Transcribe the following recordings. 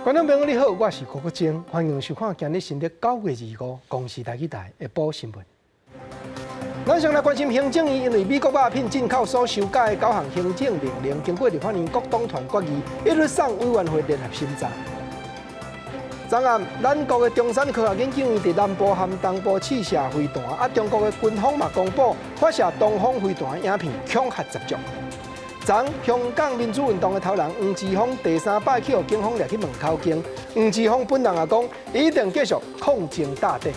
觀眾朋友你好，我是郭國晶，歡迎收看今日新曆9月25公視台語台下晡新聞。咱先來關心行政院，因為美國肉品進口所修改的九項行政命令，經過立法院各黨團決議，一律送委員會聯合審查。昨暗，咱國的中山科學研究院佇南部和東部試射飛彈，啊，中國的軍方嘛公布發射東風飛彈影片，恐嚇十足。昨香港民主運動的頭人黃之鋒第三擺去予警方掠去問口供，黃之鋒本人也講，一定繼續抗爭到底。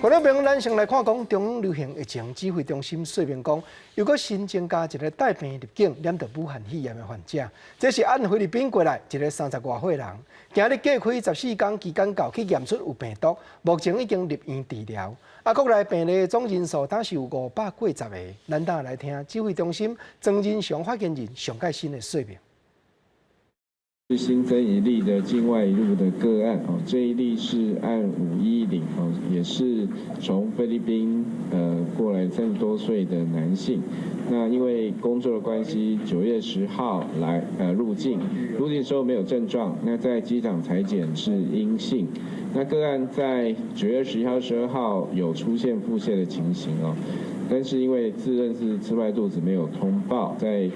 觀眾朋友，咱先來看講中央流行疫情指揮中心說明講，又閣新增加一個帶病入境染著武漢肺炎的患者，這是按菲律賓過來一個30外歲人，今日隔開14天期間到去驗出有病毒，目前已經入院治療。啊，國內病例總人數當時有580個。咱等下來聽指揮中心莊人祥發言人上蓋新的說明。新增一例的境外移入的個案哦，這一例是案510哦，也是從菲律賓過來30多歲的男性。那因為工作的關係，9月10號來入境，入境時候沒有症狀，那在機場採檢是陰性。那個案在9月11號、12號有出現腹瀉的情形哦，但是因為自認是吃壞肚子，沒有通報，在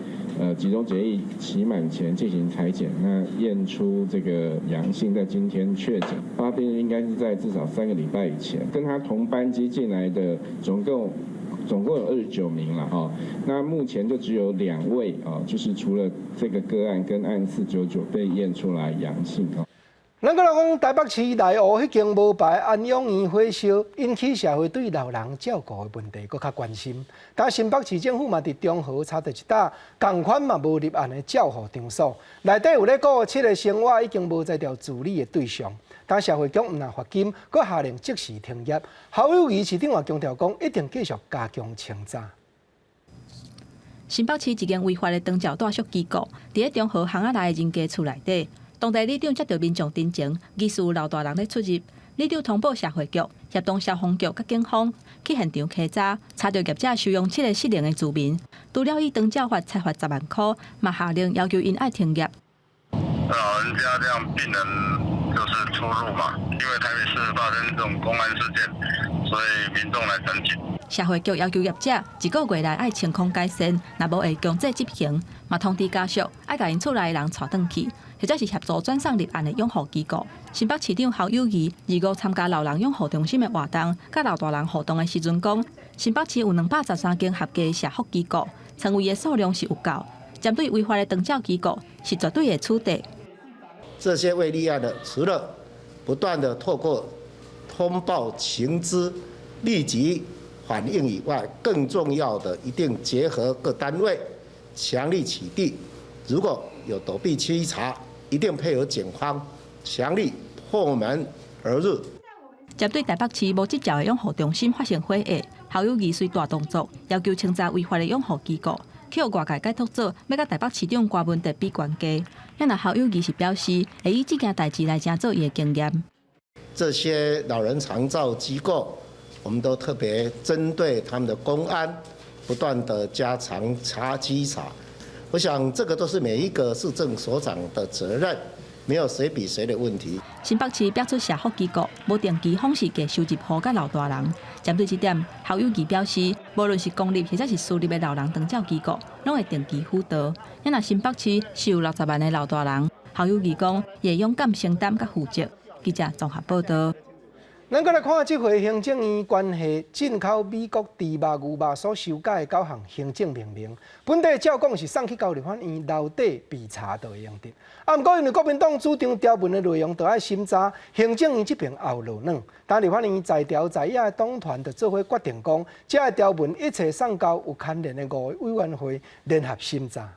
集中檢疫期滿前進行採檢，那驗出這個陽性，在今天確診，發病應該是在至少3個禮拜以前。跟他同班機進來的總共有29名了哦，那目前就只有兩位啊，就是除了這個個案跟案499被驗出來陽性哦。咱閣來講台北市內湖彼間無牌安養院火燒，引起社會對老人照顧的問題閣較關心。但新北市政府嘛佇中和查著一搭仝款嘛無立案的照護場所，內底有咧顧七個生活已經無才調自理的對象。但社會局毋但罰金，閣下令即時停業。侯友宜市長也強調講，一定繼續加強清查。新北市一間違法的長照住宿機構，佇咧中和巷仔內的人家厝內底。當地里長接著民眾陳情，疑似有老大人咧出入，里長通報社會局，協同消防局佮警方去現場稽查，查著業者收容七个失能的住民，除了依長照法裁罰10萬箍，嘛下令要求𪜶愛停業。老人家這樣病人就是出入嘛，因為台北市發生這種工安事件，所以民眾來申請。社會局要求業者一個月內愛清空改善，若無會強制執行，嘛通知家屬愛共𪜶厝內的人帶轉去，或者是協助轉送入案的養護機構。新北市長侯友宜25參加老人養護中心的活動，佮老大人互動的時陣講，新北市有213間合格的社福機構，床位的數量是有夠，針對違法的長照機構是絕對會取締。這些未立案的，除了不斷的透過通報情資，立即反應以外，更重要的一定結合各單位，強力取締。如果有躲避稽查，一定配合警方，強力破門而入。針對台北市無執照的養護中心發生火災，侯友宜隨大動作，要求清查違法的養護機構，去予外界解讀做欲佮台北市長柯文哲比懸低。啊若侯友宜是表示，會以這件代誌來成做伊的經驗。這些老人長照機構，我們都特別針對他們的工安，不斷的加強查稽查。我想這個都是每一個市政所長的責任，沒有誰比誰的問題。新北市爆出社福機構無定期訪視低收入戶佮老大人，針對這點，侯友宜表示，無論是公立或者是私立的老人長照機構，攏會定期輔導。若新北市是有60萬的老大人，侯友宜講，會勇敢承擔佮負責。記者綜合報道。咱閣來看這回行政院關係進口美國豬肉、牛肉所修改的九項行政命令，本底照講是送去交立法院留底備查就會用得。啊，毋過因為國民黨主張條文的內容都愛審查，行政院這邊也有落軟。但立法院在朝在野的黨團就做伙決定講，這个條文一切送交有牽連的五个委員會聯合審查。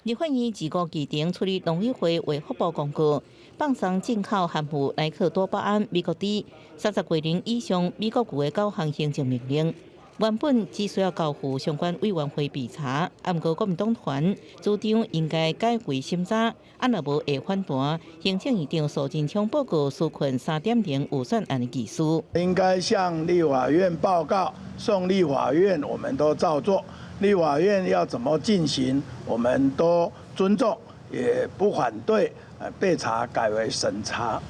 立法院25議程處理農委會衛福部公告，放鬆進口含有萊克多巴胺美國豬30月以上美國牛的九項行政命令，原本只需要交付相關委員會備查，啊，毋過國民黨團主張應該改為審查，啊，若無會反彈。行政院長蘇貞昌報告紓困3.0預算案的技術，應該向立法院報告，送立法院，我們都照做。立法院要怎麼進行，我們都尊重，也不反對備查改為審查。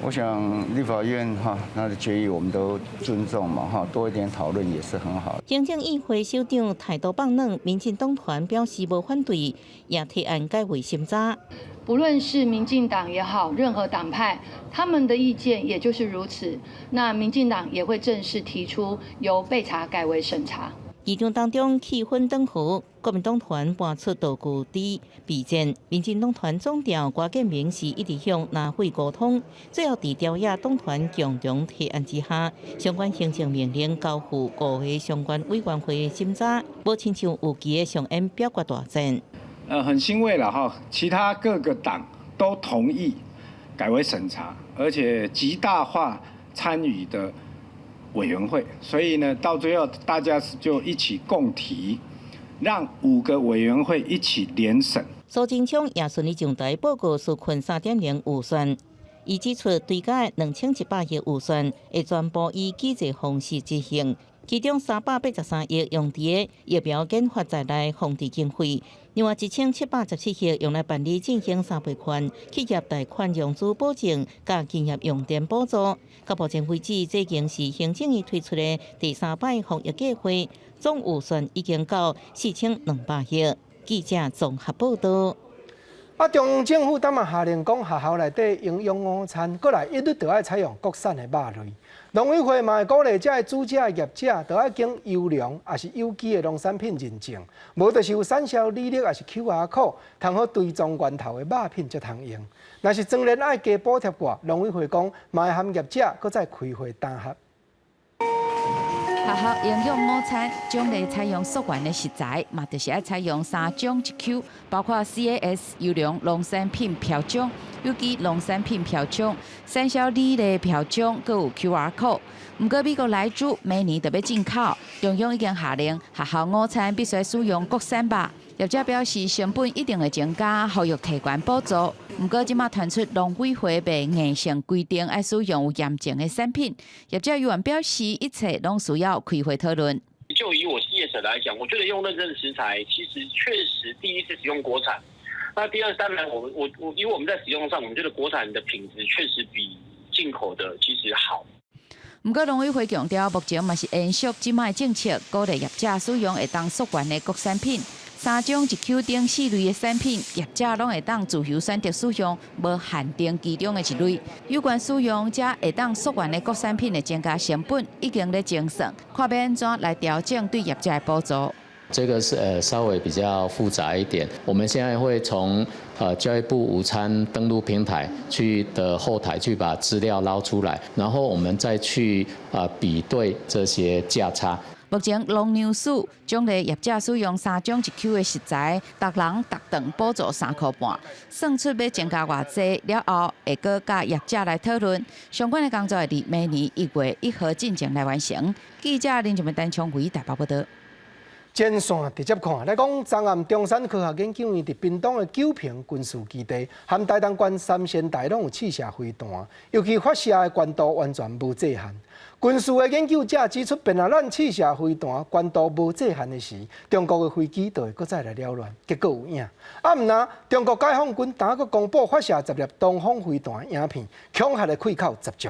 我想立法院哈，他的決議我們都尊重嘛，哈，多一點討論也是很好。行政議會首長態度放軟，民進黨團表示無反對，也提案改為審查。不論是民進黨也好，任何黨派，他們的意見也就是如此。那民進黨也會正式提出由備查改為審查。議場當中氣氛轉和，國民黨團搬出道具佇備戰，民進黨團總召郭建明是一直向藍委溝通，最後佇朝野黨團共同提案之下，相關行政命令交付五個相關委員會審查，無親像預期的上演表決大戰。很欣慰了哈，其他各個黨都同意改為審查，而且極大化參與的委員會，所以呢，到最後大家就一起共提，讓五個委員會一起聯審。蘇貞昌也順利上台報告紓困3.0預算，伊指出追加2100億預算會全部以機制方式執行，其中383億用佇疫苗研發在內防治經費，另外1717億用來辦理振興三倍券、企業貸款融資保證、佮企業用電補助。到目前為止，這已經是行政院推出的第三擺防疫計劃，總預算已經到4200億。記者綜合報道。啊，中央政府當嘛下令講，學校內底營養午餐，閣來一律著愛採用國產的肉類。農委會嘛會鼓勵這个煮食的業者，著愛經優良抑是有機的農產品認證，無就是有產銷履歷抑是 QR code，通好追蹤源頭的肉品才通用。若是當然愛加補貼掛，農委會講嘛會和業者閣再開會談合。學校營養午餐獎勵採用溯源的食材，嘛就是愛採用三獎一 Q，包括 CAS 優良農產品標章、有機農產品標章、產銷履歷標章，閣有 QR code。毋過美國萊豬明年就欲進口，中央已經下令學校午餐必須使用國產肉。業者表示成本一定會增加，呼籲提懸補助。毋過這馬傳出農委會袂硬性規定愛使用有驗證的產品。業者委員表示，一切攏需要開會討論。就以我是業者來講，我覺得用認證食材，其實確實第一是使用國產。那第二當然，我我我，因為我們在使用上，我們覺得國產的品質確實比進口的其實好。毋過農委會強調，目前嘛是延續這擺政策，鼓勵業者使用會當溯源的國產品。三獎一 Q 等四類的產品，業者攏會當自由選擇使用，無限定其中的一類。有關使用這會當溯源的國產品的增加成本，已經咧精算，看欲按怎來調整對業者的補助。這個是稍微比較複雜一點，我們現在會從教育部午餐登錄平台去的後台去把資料撈出來，然後我們再去比對這些價差。目前農糧署獎勵業者使用三獎一 Q 的食材，逐人逐頓補助3塊半，算出欲增加偌濟了後，會閣佮業者來討論相關的工作，會佇明年1月1號進前來完成。記者林靜文、陳昌偉台北報道。前線直接看來講，昨暗中山科學研究院佇屏東的九坪軍事基地，和台東縣三仙台攏有試射飛彈，尤其發射的高度完全無界限。軍事的研究者指出，變啊咱試射飛彈高度無界限的時，中國的飛機就會閣再來擾亂，結果有影。啊，毋但中國解放軍今閣公布發射10粒東風飛彈影片，恐嚇的氣口十足。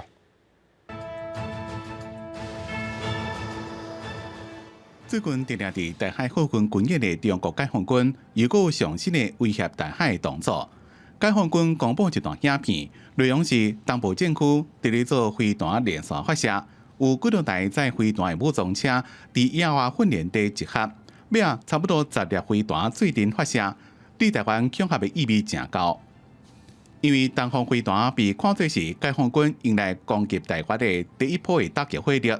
最近定定佇台海海軍軍演的中國解放軍，又閣有上新的威脅台海的動作。解放軍公布一段影片，內容是東部戰區佇咧做飛彈連線發射，有幾多台載飛彈的武裝車佇野外訓練地集合，尾仔差不多十粒飛彈對陣發射，對台灣恐嚇的意味誠高。因為東風飛彈被看作是解放軍用來攻擊台灣的第一波的打擊火力。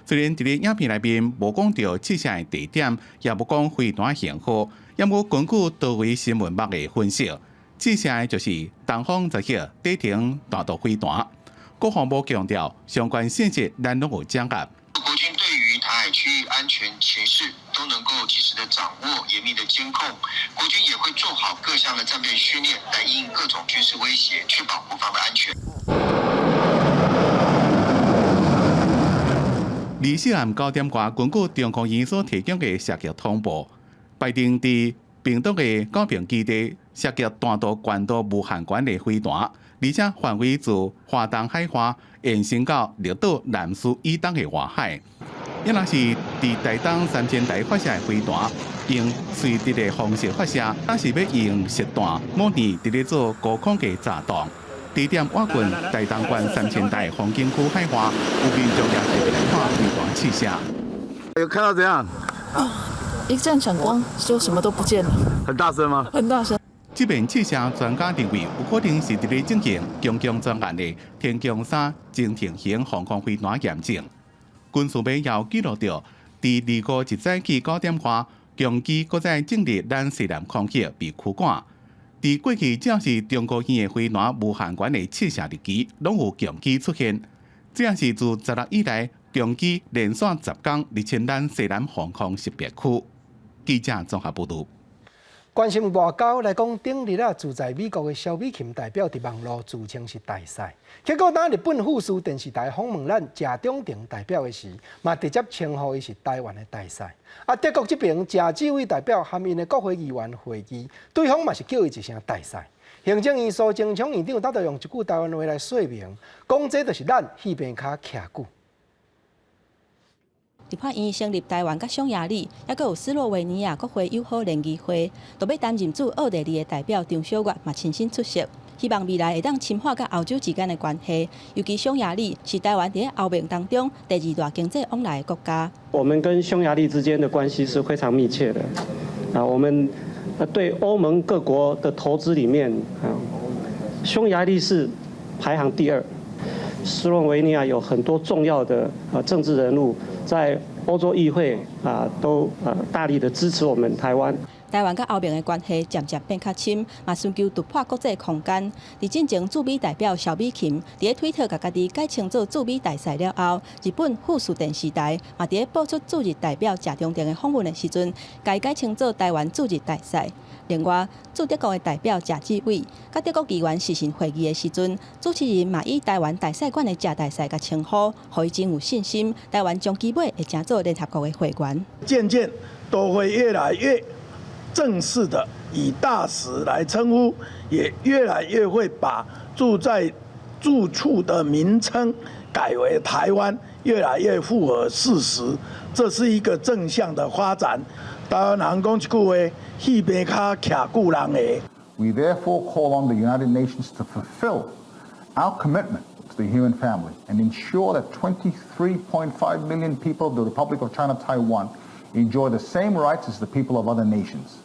雖然佇咧影片內面無講著試射的地點，也無講飛彈型號，也無根據多維新聞網的分析，試射的就是東風十號短程彈道飛彈。國防部強調，相關信息咱攏有掌握。國軍對於台海區域安全情勢都能夠及時的掌握、嚴密的監控，國軍也會做好各項的戰備訓練，來因應各種軍事威脅，確保國防的安全。24暗9點外，根據中科院所提供的射擊通報，拜登佇白屏東的高屏基地涉及彈道關島無限管的飛彈，而且範圍自華東海岸延伸到綠島南勢以東的外海。抑若是佇台東三千台發射的飛彈，用垂直的方式發射，抑是欲用實彈模擬佇咧做高空的炸彈。地點倚近台東縣三千代風景區海岸，有民眾也特別來看飛彈試射。有看到怎樣？一陣閃光就什麼都不見了。很大聲嗎？很大聲。這遍試射專家認為，有可能是佇咧進行中共專案的天弓三潛艇型防空飛彈驗證。軍事迷也記錄著，佇25日早起9點外，共機閣再進入咱西南空域被驅趕。佇過去，只要是中國的飛彈無限管的試射日期，攏有共機出現。這也是自16以來，共機連續10工入侵咱西南防空識別區。記者綜合報導。關心外交來講，頂日啊，駐在美國的蕭美琴代表佇網路自稱是大使，結果當日本富士電視台訪問咱謝長廷代表的時，嘛直接稱呼伊是台灣的大使。啊，德國這邊謝志偉代表含𪜶的國會議員會議，對方嘛是叫伊一聲大使。行政院蘇貞昌院長當就用一句台灣話來說明，講這就是咱戲棚跤徛久。立法院成立台灣佮匈牙利，抑閣有斯洛維尼亞國會友好聯誼會，都欲擔任駐奧地利的代表張小月嘛親身出席，希望未來會當深化佮歐洲之間的關係。尤其匈牙利是台灣佇歐盟當中第二大經濟往來的國家。我們跟匈牙利之間的關係是非常密切的。啊，我們對歐盟各國的投資裡面，啊，匈牙利是排行第二。斯洛維尼亞有很多重要的政治人物，在歐洲議會啊都大力的支持我們台灣。台灣佮歐盟的關係漸漸變較深，嘛尋求突破國際空間。佇進前駐美代表蕭美琴佇咧推特共家己改稱做駐美大使了後，日本富士電視台嘛佇咧播出駐日代表謝長廷的訪問的時陣，共伊改稱做台灣駐日大使。另外，駐德國的代表謝志偉，佮德國議員視訊會議的時陣，主持人嘛以台灣大使館的謝大使共稱呼，予伊真有信心，台灣終其尾會成做聯合國的會員。漸漸都會越來越正式的以大使來稱呼，也越來越會把住在住處的名稱改為台灣，越來越符合事實，這是一個正向的發展。台灣人講一句話：戲棚跤徛久人的。 We therefore call on the United Nations to fulfill our commitment to the human family and ensure that 23.5 million people of the Republic of China, Taiwan enjoy the same rights as the people of other nations.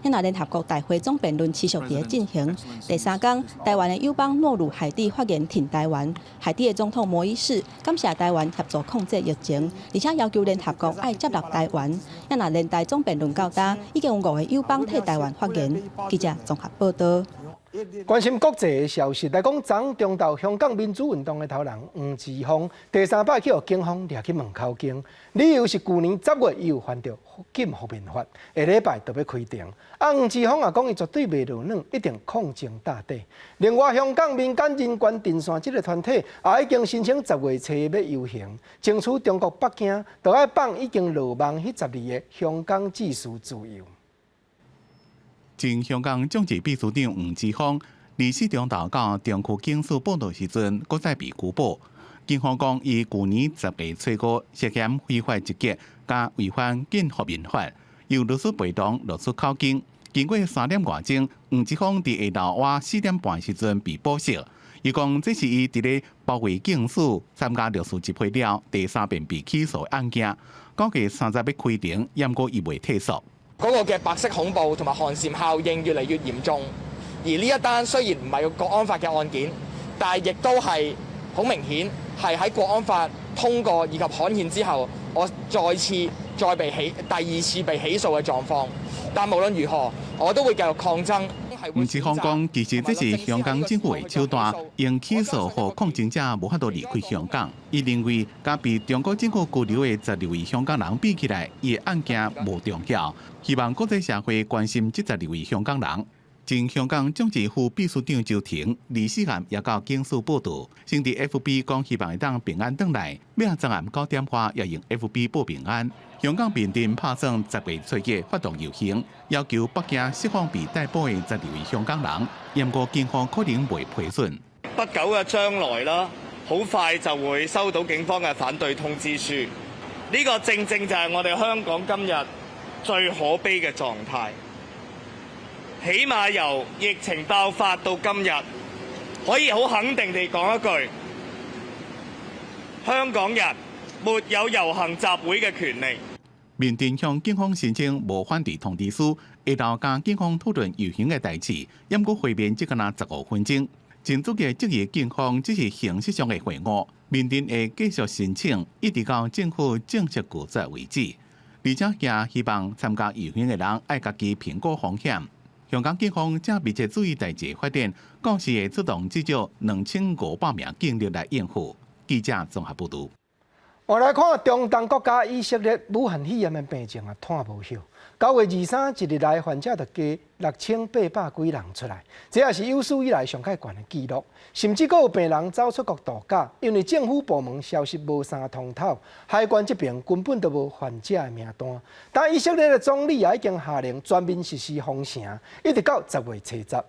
遐聯合國大會總辯論持續佇咧進行。第三工，台灣的友邦諾魯海地發言挺台灣。海地的總統摩伊士感謝台灣協助控制疫情，而且要求聯合國愛接納台灣。遐連帶總辯論到今，已經有五個友邦替台灣發言。記者綜合報道。關心國際的消息來講，昨中晝香港民主運動的頭人黃之鋒第三擺去予警方掠去問口供，理由是舊年10月伊有犯著禁覆面法，下禮拜就欲開庭。啊，黃之鋒也講伊絕對袂落軟，一定抗爭到底。另外，香港民間人權陣線這个團體也已經申請10月初欲遊行，爭取中國北京著愛放已經落網彼12个香港志士自由。前香港眾志秘書長黃之鋒，24中晝到中區警署報到時陣，閣再被拘捕。警方講，伊舊年10月初五涉嫌非法集結佮違反禁覆面法，由律師陪同錄取口供。經過3點外鐘，黃之鋒佇下晝倚4點半時陣被保釋。伊講這是伊佇咧包圍警署參加六四集會了第三遍被起訴的案件，估計30欲開庭，毋過伊袂退縮。嗰個嘅白色恐怖同埋寒蟬效應越嚟越嚴重，而呢一單雖然唔係個國安法嘅案件，但係亦都係好明顯係喺國安法通過以及刊憲之後，我再次再被起第二次被起訴嘅狀況。但無論如何，我都會繼續抗爭。黃之鋒講，其實這是香港政府的手段，用起訴予抗爭者無法度離開香港。伊認為，佮被中國政府拘留的12位香港人比起來，伊的案件無重要。希望國際社會關心這12位香港人。前香港眾志副秘書長周庭，24暗也到警署報到，先佇 FB 講希望會當平安轉來，尾仔昨暗9點外也用 FB 報平安。香港民陣拍算10月初一發動遊行，要求北京釋放被逮捕的12位香港人，毋過警方可能袂批准。不久嘅將來啦，好快就會收到警方嘅反對通知書。呢個正正就係我哋香港今日最可悲嘅狀態。起碼由疫情爆發到今日，可以好肯定地講一句：香港人沒有遊行集會嘅權利。民陣向警方申請無反對通知書，下晝佮警方討論遊行的代誌，毋過會面只敢若15分鐘。真主嘅質疑警方只是形式上的會晤，民陣會繼續申請，一直到政府正式拒絕為止。而且也希望參加遊行的人愛家己評估風險。香港警方正密切注意代誌發展，到時會出動至少2500名警力來應付。記者綜合報導。我來看中東國家以色列武漢肺炎的病情啊，拖無歇。9月23一日內患者就加6800幾人出來，這也是有史以來上蓋懸的紀錄。甚至閣有病人走出國度假，因為政府部門消息無相通透，海關這邊根本就無患者的名單。但以色列的總理也已經下令全面實施封城，一直到10月初十。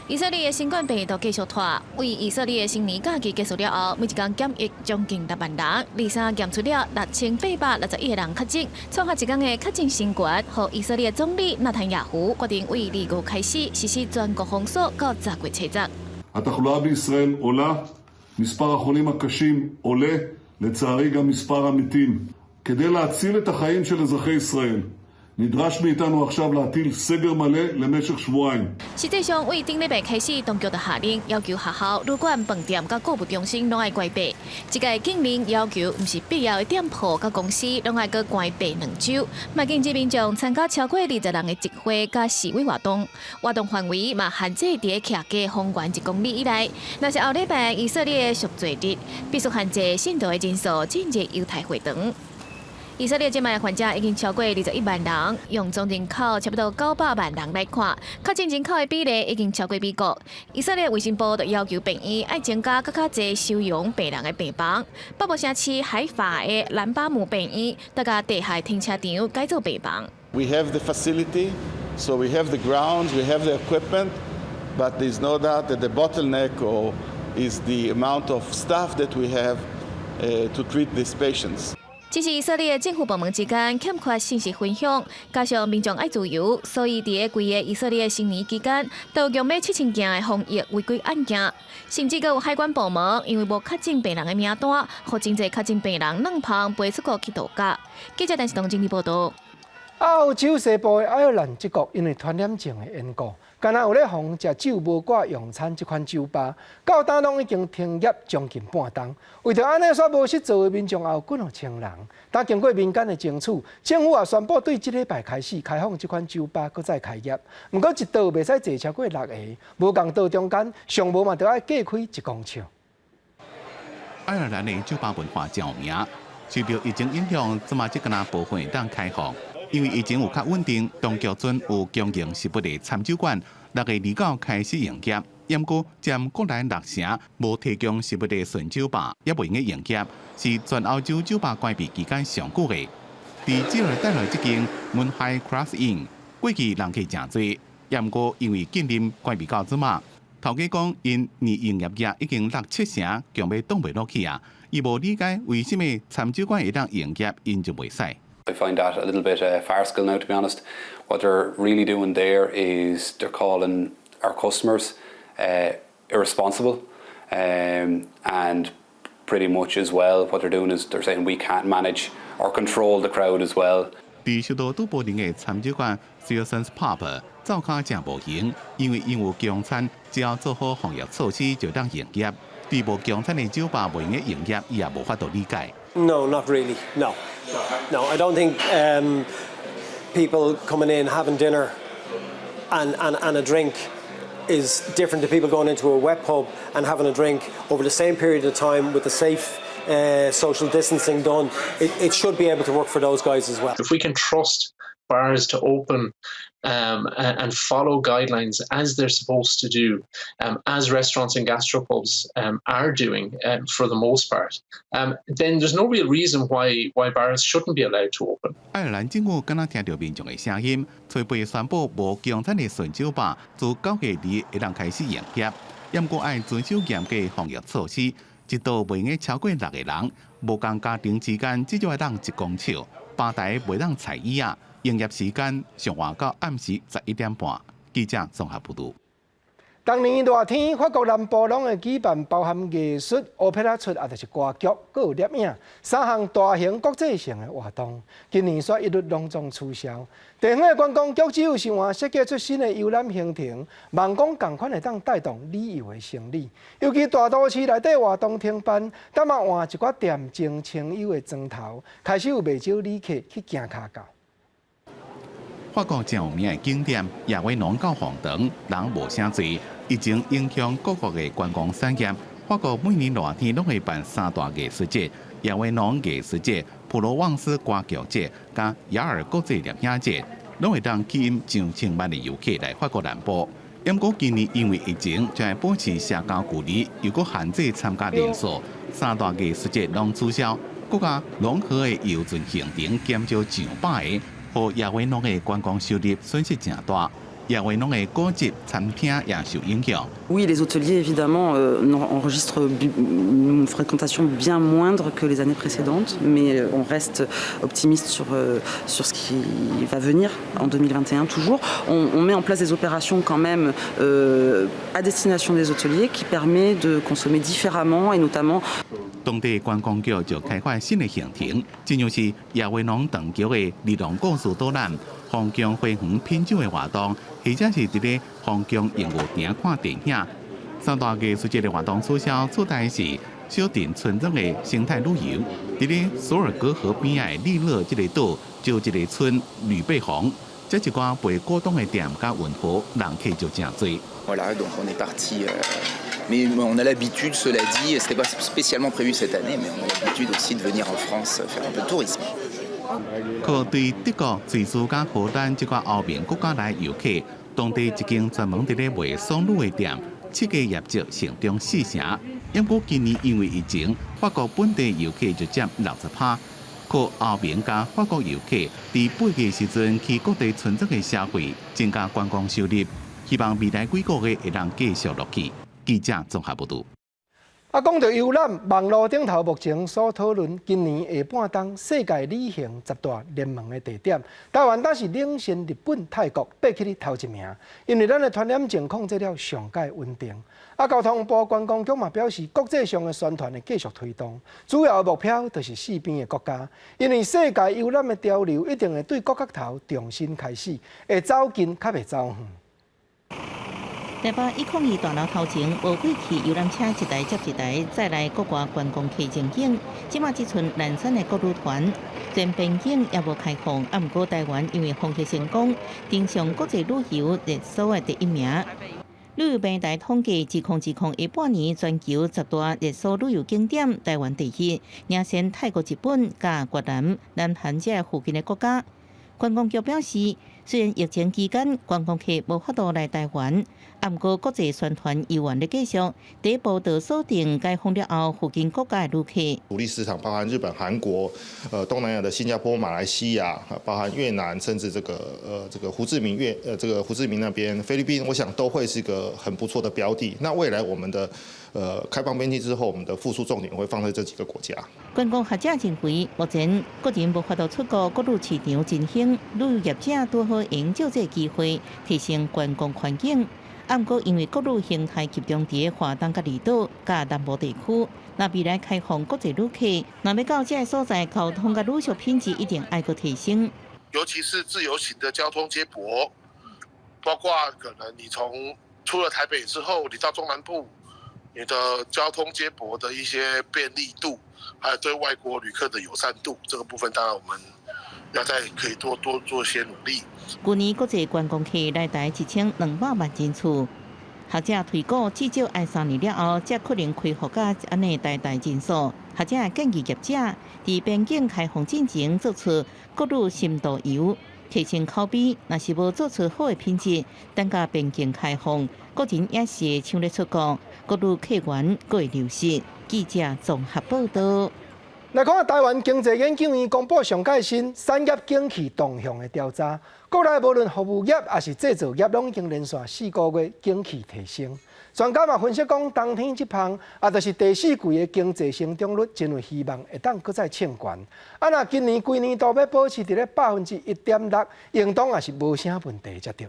以色列的新冠病毒繼續拖，為以色列的新年假期結束了後，每一工檢疫將近6萬人，23檢出了6861個人確診，創下一工的確診新高，予以色列總理納坦雅胡決定為2月開始實施全國封鎖到10月初十。 התחלואה בישראל עולה, מספר החולים הקשים עולה, לצערי גם מספר המתים. כדי להציל את החיים של אזרחי ישראל, נדרש מאיתנו עכשיו להטיל סגר מלא למשך שבועיים. 實際上，為頂禮拜開始，當局就下令要求學校、旅館、飯店佮購物中心攏愛關閉。這個禁令要求，毋是必要的店鋪佮公司攏愛閣關閉2週。嘛禁止民眾參加超過20人的集會佮示威活動。活動範圍嘛限制佇徛家方圓1公里以內。若是後禮拜以色列贖罪日，必須限制信徒的人數進入猶太會堂。以色列這擺患者已經超過21萬人，用總人口差不多900萬人來看，確診人口的比例已經超過美國。以色列衛生部就要求病院愛增加閣較濟收容病人的病房。北部城市海法的蘭巴姆病院，閣共地下停車場改做病房。 We have the facility, so we have the grounds, we have the equipment, but there's no doubt that the bottleneck or is the amount of staff that we have to treat these patients. 只是以色列政府部門之間欠缺信息分享，加上民眾愛自由，所以佇個規个以色列新年期間，都有欲7000件的防疫違規案件，甚至閣有海關部門因為無確診病人的名單，予真濟確診病人兩旁飛出國去度假。記者陳世東整理報道。歐洲西部的愛爾蘭這國，因為傳染症的緣故，敢若有咧予食酒無掛用餐這款酒吧，到今攏已經停業將近半冬。為著按呢，煞無實做的民眾也有幾若千人。但經過民間的爭取，政府也宣布對這禮拜開始開放這款酒吧，閣再開業。毋過一桌袂使坐超過六個，無仝桌中間上無嘛著愛隔開1公尺。愛爾蘭的酒吧文化真有名，受著疫情影響，這馬只敢若部分會當開放。因為疫情有較穩定，當局準有供應食物的餐酒館，6月29開始營業。毋過佔國內六成無提供食物的純酒吧，猶袂用營業，是全歐洲酒吧關閉期間上久的。佇這個帶來這間 Moonlight Cross Inn，過去人客誠濟，毋過因為禁令關閉到這馬，頭家講𪜶年營業額已經六七成，強欲擋袂落去啊！伊無理解為啥物餐酒館會當營業，𪜶就袂使。 I find that a little bit farcical now, to be honest. What they're really doing there is they're calling our customers irresponsible and pretty much as well what they're doing is they're saying we can't manage or control the crowd as well. 佇首都都柏林的餐酒館 Seasons Pub 灶跤誠無閒，因為𪜶有供餐，只要做好防疫措施就當營業。佇無供餐的酒吧袂用營業，伊也無法度理解。 No, not really. No, no. I don't think people coming in having dinner and a drink is different to people going into a wet pub and having a drink over the same period of time with the safe social distancing done. It should be able to work for those guys as well. If we can trust Bars to open and follow guidelines as they're supposed to do, as restaurants and gastropubs are doing for the most part, then there's no real reason why bars shouldn't be allowed to open. 愛爾蘭政府敢若聽著民眾的聲音，隨背宣布無供餐的純酒吧自9月2會當開始營業，毋過愛遵守嚴格防疫措施，一桌袂用超過六個人，無仝家庭之間至少愛讓1公尺，吧台袂當踩椅仔，營業時間上晚到暗時11點半。記者綜合報導。逐年熱天，法國南部攏會舉辦包含藝術、烏皮拉出，抑就是歌劇，閣有攝影三項大型國際性的活動。今年煞一律攏總取消。地方的觀光局只有想法設計出新的遊覽行程，望講仝款會當帶動旅遊的生意。尤其大都市內底活動停辦，當嘛換一寡恬靜清幽的莊頭，開始有袂少旅客去行跤到。法國真有名的景點亞維農教皇堂，人無啥濟，疫情影響各國的觀光產業。法國每年熱天攏會辦三大藝術節：亞維農藝術節、普羅旺斯歌劇節、佮雅爾國際攝影節，攏會當吸引上千萬的遊客來法國南部。毋過今年因為疫情，就愛保持社交距離，又閣限制參加人數，三大藝術節攏取消。閣加隆河的遊船行程減少上百個，予亞維農的觀光收入損失誠大。亞維農的高級餐廳也受影響。 Oui, les hôteliers évidemment enregistrent une fréquentation bien moindre que les années précédentes, mais on reste optimiste sur ce qui va venir en 2021 toujours. On met en place des opérations quand même à destination des hôteliers qui permet de consommer différemment et notamment 當地觀光局就開發新的行程，親像是亞維農長橋的兒童故事導覽、皇宮花園品酒的活動，或者是佇咧皇宮鸚鵡埕看電影。三大藝術節的活動取消，取代是小鎮村莊的生態旅遊。佇咧索爾格河邊的利樂這個島，就一個村呂貝紅，這一寡賣古董的店佮運河，人客就誠濟。 Voilà, donc on est parti. Mais on a l'habitude, cela dit, c'était pas spécialement prévu cette année, mais on a l'habitude aussi de venir en France faire un peu de tourisme. 可對德國、瑞士佮荷蘭這寡歐盟國家來遊客，當地一間專門佇咧賣爽乳的店，設計業績成長四成。毋過今年因為疫情，法國本地遊客就佔60%。可歐盟佮法國遊客佇8月時陣去各地村莊的消費，增加觀光收入。希望未來幾個月會當繼續落去。記者綜合報導。啊，講到遊覽，網路頂頭目前所討論今年下半冬世界旅行十大聯盟的地點，台灣倒是領先日本、泰國，爬起咧頭一名。因為咱的傳染情控制了上蓋穩定。啊，交通部觀光局嘛表示，國際上的宣傳會繼續推動，主要的目標就是四邊的國家，因為世界遊覽的潮流一定會對各角頭重新開始，會走近較袂走遠。台北102大樓頭前，無過去遊覽車一台接一台，載來國外觀光客前景。這馬只賰蘭山的國旅團，雖然邊境猶無開放，啊，毋過台灣因為防疫成功，登上國際旅遊熱搜的第一名。旅遊平台統計，2020下半年全球十大熱搜旅遊景點，台灣第一，領先泰國、日本、佮越南、南韓這附近的國家。觀光局表示，雖然疫情期間觀光客無法度來台灣，啊，毋過國際宣傳猶原咧繼續，第一步就鎖定解封了後附近國家的旅客。主力市場包含日本、韓國、東南亞的新加坡、馬來西亞，包含越南，甚至這個胡志明越這個胡志明那邊菲律賓，我想都會是一個很不錯的標的。那未來我們的開放邊境之後，我們的復甦重點會放在這幾個國家。觀光學者認為，目前國人無法度出國，國旅市場真興，旅遊業者拄好用藉這個機會提升觀光環境。啊，毋過因為國旅形態集中佇華東佮離島佮南部地區，若未來開放國際旅客，若欲到這个所在，交通佮旅宿品質一定愛閣提升。尤其是自由行的交通接駁，包括可能你從出了台北之後，你到中南部，你的交通接駁的一些便利度，還有對外國旅客的友善度，這個部分當然我們要再可以多多做一些努力。去年國際觀光客來台1200萬人次，學者推估至少愛3年了後，才可能恢復到按呢大大人數。學者建議業者佇邊境開放進前做出國旅深度遊，提升口碑，若是無做出好的品質，等共邊境開放，國人也是會搶咧出國，各路客源閣會流失。記者綜合報道。來看台灣經濟研究院公布上蓋新產業景氣動向的調查，國內無論服務業抑是製造業，攏已經連續4個月景氣提升。專家嘛分析講，冬天這項，也就是第四季的經濟成長率，真有希望會當閣再衝懸。啊，若今年規年度欲保持佇咧1.6%，應當也是無啥問題才對。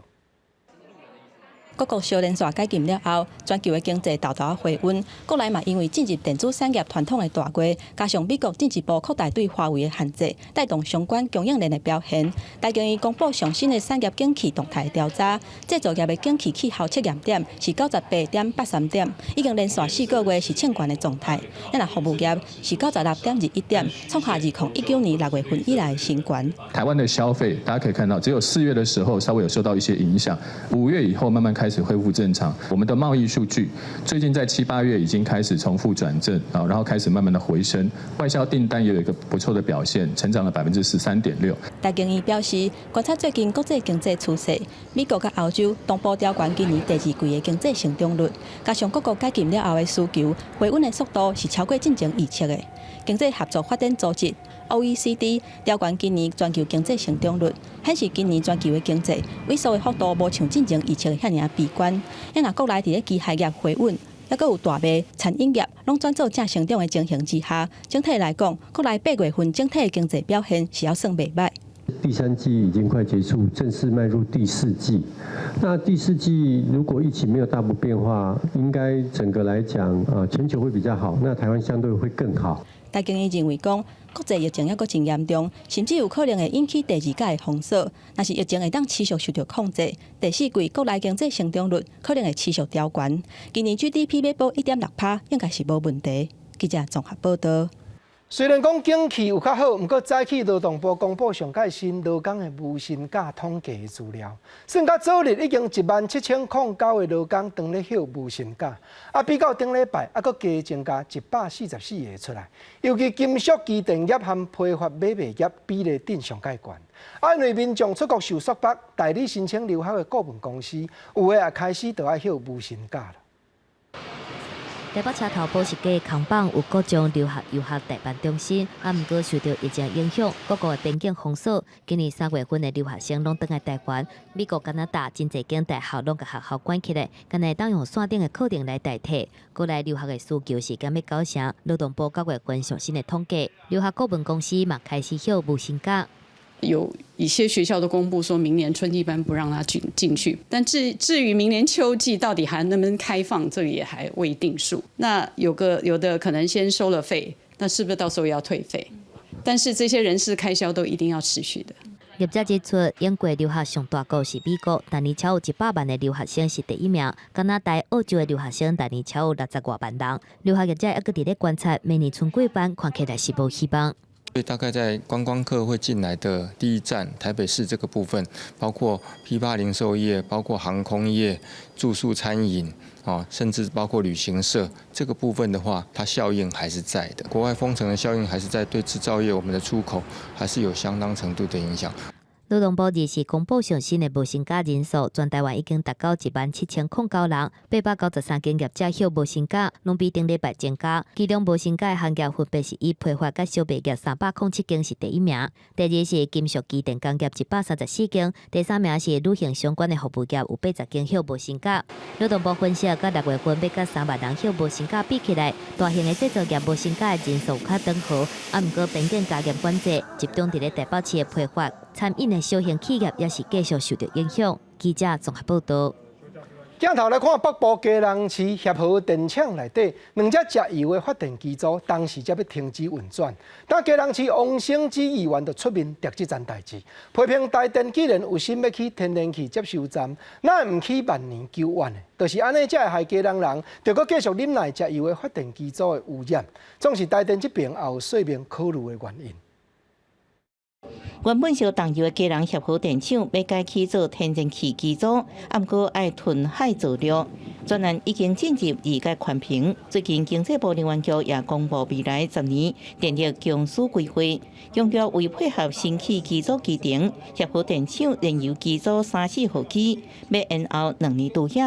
各國相連續解禁了後，全球的經濟沓沓仔回溫。國內嘛因為進入電子產業傳統的大月，加上美國進一步擴大對華為的限制，帶動相關供應鏈的表現。台經院公布上新的產業景氣動態調查，製造業的景氣氣候測驗點是98.83點，已經連續4個月是衝懸的狀態。若服務業是96.21點，創下2019年6月份以來的新高。台灣的消費，大家可以看到，只有4月的時候稍微有受到一些影響，5月以後慢慢開始恢復正常。我們的貿易數據最近在七八月已經開始從負轉正啊，然後開始慢慢的回升，外銷訂單也有一個不錯的表現，成長了13.6%。台經院表示，觀察最近國際經濟趨勢，美國佮歐洲同步調懸今年第二季的經濟成長率，加上各國解禁了後的需求回穩的速度是超過進前預測的。經濟合作發展組織 OECD 調懸今年全球經濟成長率，顯示今年全球的經濟萎縮的幅度無像進前預測遐爾仔悲觀。若國內佇咧機械業回穩，猶閣有大賣、餐飲業攏轉做正成長的情形之下，整體來講，國內8月份整體的經濟表現是猶算袂䆀。第三季已經快結束，正式邁入第四季。那第四季如果疫情沒有大幅變化，應該整個來講，啊，全球會比較好，那台灣相對會更好。台經院認為講，國際疫情猶閣真嚴重，甚至有可能會引起第二擺的封鎖。若是疫情會當持續受著控制，第四季國內經濟成長率可能會持續調懸。今年 GDP 欲保1.6趴，應該是無問題。記者綜合報道。雖然講景氣有較好，毋過早起勞動部公布上蓋新勞工的無薪假統計的資料，算到昨日已經17,009個勞工當咧歇無薪假，啊，比較頂禮拜猶閣加增加144個出來。尤其金屬機電業和批發買賣業比例頂上蓋懸。啊，因為民眾出國受束縛，代理申請留學的顧問公司有的也開始就愛歇無薪假啦。台北車頭埔石街扛棒有各種留學遊學代辦中心，啊，毋過受著疫情影響，各國的邊境封鎖，今年3月份的留學生攏轉來台灣。美國、加拿大真濟間大學攏共學校關起來，干焦會當用線頂的課程來代替。國內留學的需求是減欲九成。勞動部9月份上新的統計，留學顧問公司嘛開始歇無薪假。有一些學校都公布說明年春季班不讓他進去，但至於明年秋季到底還能不能開放，這個也還未定數。那有的可能先收了費，那是不是到時候要退費？但是這些人事開銷都一定要持續的。業者指出，英國留學上大國是美國，逐年超有100萬的留學生是第一名。加拿大、澳洲的留學生逐年超有60外萬人。留學業者猶閣佇咧觀察，明年春季班看起來是無希望。所以大概在觀光客會進來的第一站台北市這個部分，包括批發零售業、包括航空業、住宿餐飲，啊，甚至包括旅行社這個部分的話，它效應還是在的。國外封城的效應還是在，對製造業我們的出口還是有相當程度的影響。勞動部二時公布上新的無薪假人數，全台灣已經達到17,009人，893間業者歇無薪假，攏比頂禮拜增加。其中無薪假的行業分別是以批發佮小賣業307間是第一名，第二是金屬機電工業134間，第三名是旅行相關的服務業有80間歇無薪假。勞動部分析，佮6月份欲佮3萬人歇無薪假比起來，大型的製造業無薪假的人數有較轉好，啊，毋過邊境加嚴管制，集中佇咧台北市的批發、餐飲的小型企業也是繼續受著影響。記者綜合報道。鏡頭來看北部基隆市協和電廠內底兩隻食油的發電機組，當時才欲停止運轉。但基隆市王省之議員就出面摘這棧代誌，批評台電既然有心欲起天然氣接收站，哪會毋起萬年久遠的？就是按呢，才會害基隆人，著閣繼續忍耐食油的發電機組的污染。總是台電這邊也有說明考慮的原因。原本燒重油的基隆協和電廠欲改起做天然氣機組，毋過愛吞海造陸。專案已經進入二階環評。最近經濟部能源局也公布未來10年電力供需規劃，強調為配合新氣機組規定，協和電廠燃油機組三四號機欲延後2年除役。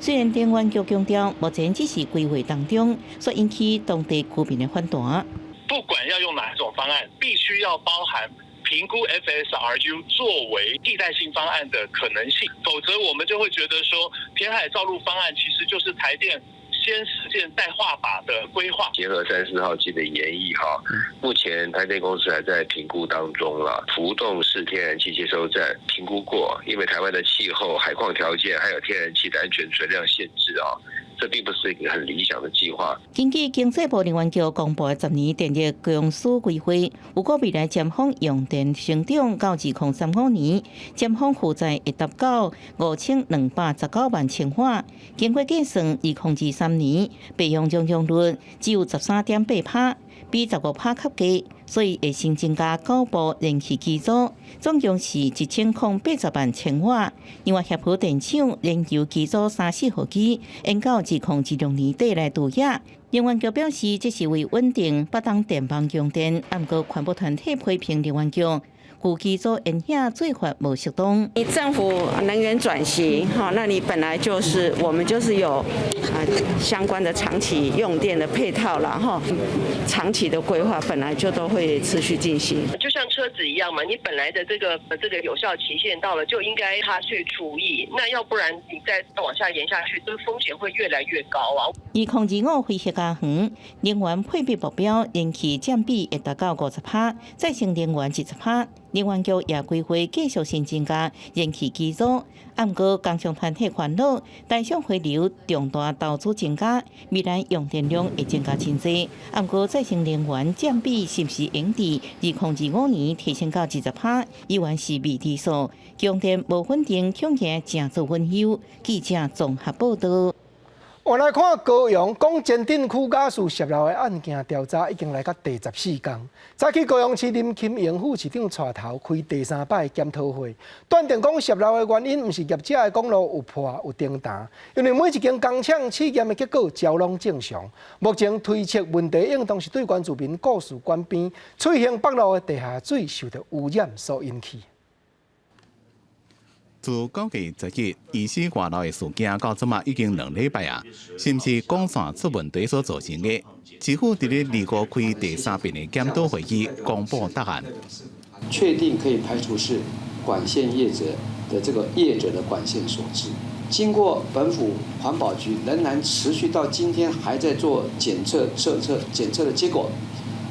雖然能源局強調，目前只是規劃當中，所引起當地居民的反彈。不管要用哪種方案，必須要包含評估 FSRU 作為替代性方案的可能性，否則我們就會覺得說，填海造陸方案其實就是台電先實踐再畫靶的規劃。結合三四號機的研議哈，目前台電公司還在評估當中啦。浮動式天然氣接收站評估過，因為台灣的氣候、海況條件，還有天然氣的安全存量限制啊，這並不是一個很理想的計劃。根據經濟部能源局公布的10年電力供需規劃，預估未來尖峰用電成長到2035年，尖峰負載會達到5219萬千瓦。經過計算，2023年備用容量率只有13.8%，比15%較低，所以會先增加九部燃氣機組，總共是1080萬千瓦。另外，協和電廠燃油機組三四號機，延到2026年底來除役。能源局表示，這是為穩定北東電網供電，毋過環保團體批評能源局舊機組延役做法無適當。你政府能源轉型，哈，那你本來就是我們就是有啊相關的長期用電的配套了，哈，長期的規劃本來就都會持續進行。就像車子一樣嘛，你本來的這個有效期限到了，就應該它去除役，那要不然你再往下延下去，這個風險會越來越高啊。2025非核家園能源配比目標，燃氣佔比會達到50%，再生能源20%。能源局也規劃繼續新增加燃氣機組，毋過工商團體煩惱，台商回流重大投資增加，未來用電量會增加真濟。毋過再生能源佔比是毋是會佇2025年提升到20%，依然是未知數。供電無穩定，恐驚成做隱憂。記者綜合報道。我來看高雄講前鎮區家事洩漏的案件調查已經來到第14天。早起高雄市林金榮副市長帶頭開第三擺檢討會，斷定講洩漏的原因毋是業者的管路有破有停彈，因為每一間工廠試驗的結果焦攏正常。目前推測問題應當是對原住民故事館邊翠興北路的地下水受到污染所引起。自9月10日，乙烯外漏的事件到這馬已經2禮拜啊，是毋是管線出問題所造成的？市府佇咧25開第三遍的檢討會議公布答案，確定可以排除是管線業者的這個業者的管線所致。經過本府環保局仍然持續到今天還在做檢測、測測檢測的結果，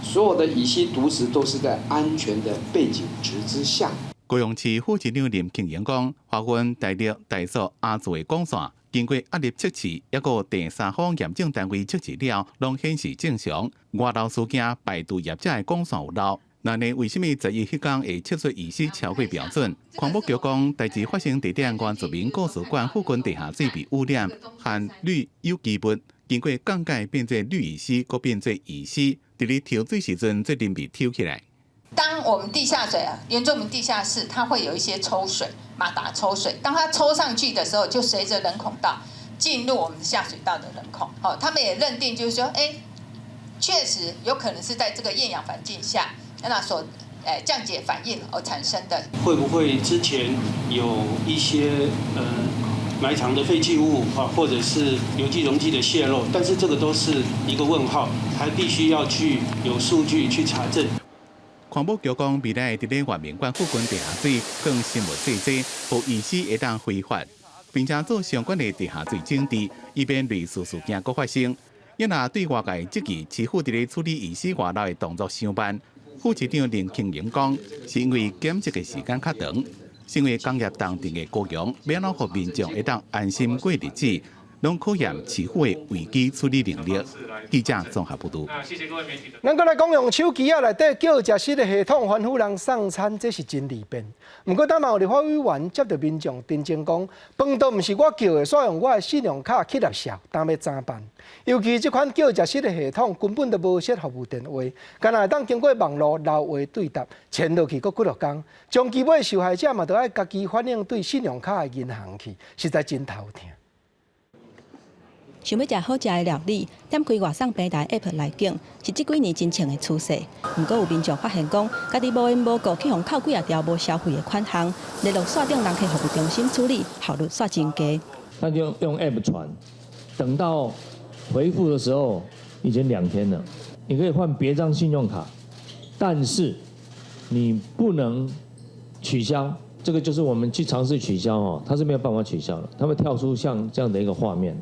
所有的乙烯毒值都是在安全的背景值之下。高雄市副市長林慶榮講，華運、台力、台塑、亞自的管線經過壓力測試，抑閣第三方驗證單位測試了，攏顯示正常。外漏事件排除業者的管線有漏，那呢為啥物11彼工會測出乙烯超過標準？環保局講，代誌發生地點原住民故事館附近地下水被污染，含氯有機物，經過降解變做氯乙烯，閣變做乙烯，佇咧抽水時陣做陣被抽起來。當我們地下水啊，原住民地下室，它會有一些抽水馬達抽水，當它抽上去的時候，就隨着人孔道進入我們下水道的人孔。好，他們也認定就是說，哎，確實有可能是在這個厭氧環境下，那所降解反應而產生的。會不會之前有一些埋藏的廢棄物啊，或者是有機溶劑的洩漏？但是這個都是一個問號，還必須要去有數據去查證。環保局講，未來佇咧原民館附近地下水放生物製劑，予乙烯會當揮發，並且做相關的地下水整治，以免類似事件閣發生。也若對外界質疑市府佇咧處理乙烯外漏的動作傷慢，副市長林慶榮講，是因為檢測的時間較長，身為工業重鎮的高雄，欲按怎予民眾會當安心過日子，攏考驗市府的危機處理能力。記者綜合報導。咱閣來講用手機仔內底叫食食的系統，吩咐人送餐，這是真利便。毋過，當嘛有立法委員接著民眾陳情講，飯都毋是我叫的，煞用我的信用卡去納數，當欲怎辦？尤其這款叫食食的系統根本就無設服務電話，干焦會當經過網路留話對答，簽落去閣幾落工，終其尾受害者嘛著愛家己反映對信用卡的銀行去，實在真頭疼。想欲食好食的料理，點開外送平台 App 來揀，是這幾年真衝的趨勢。毋過有民眾發現講，家己無緣無故去予扣幾仔條無消費的款項，聯絡線頂人客服務中心處理，效率煞真低。那就用 App 傳，等到回復的時候已經2天了。你可以換別張信用卡，但是你不能取消。這個就是我們去嘗試取消哦，它是沒有辦法取消的，它會跳出像這樣的一個畫面。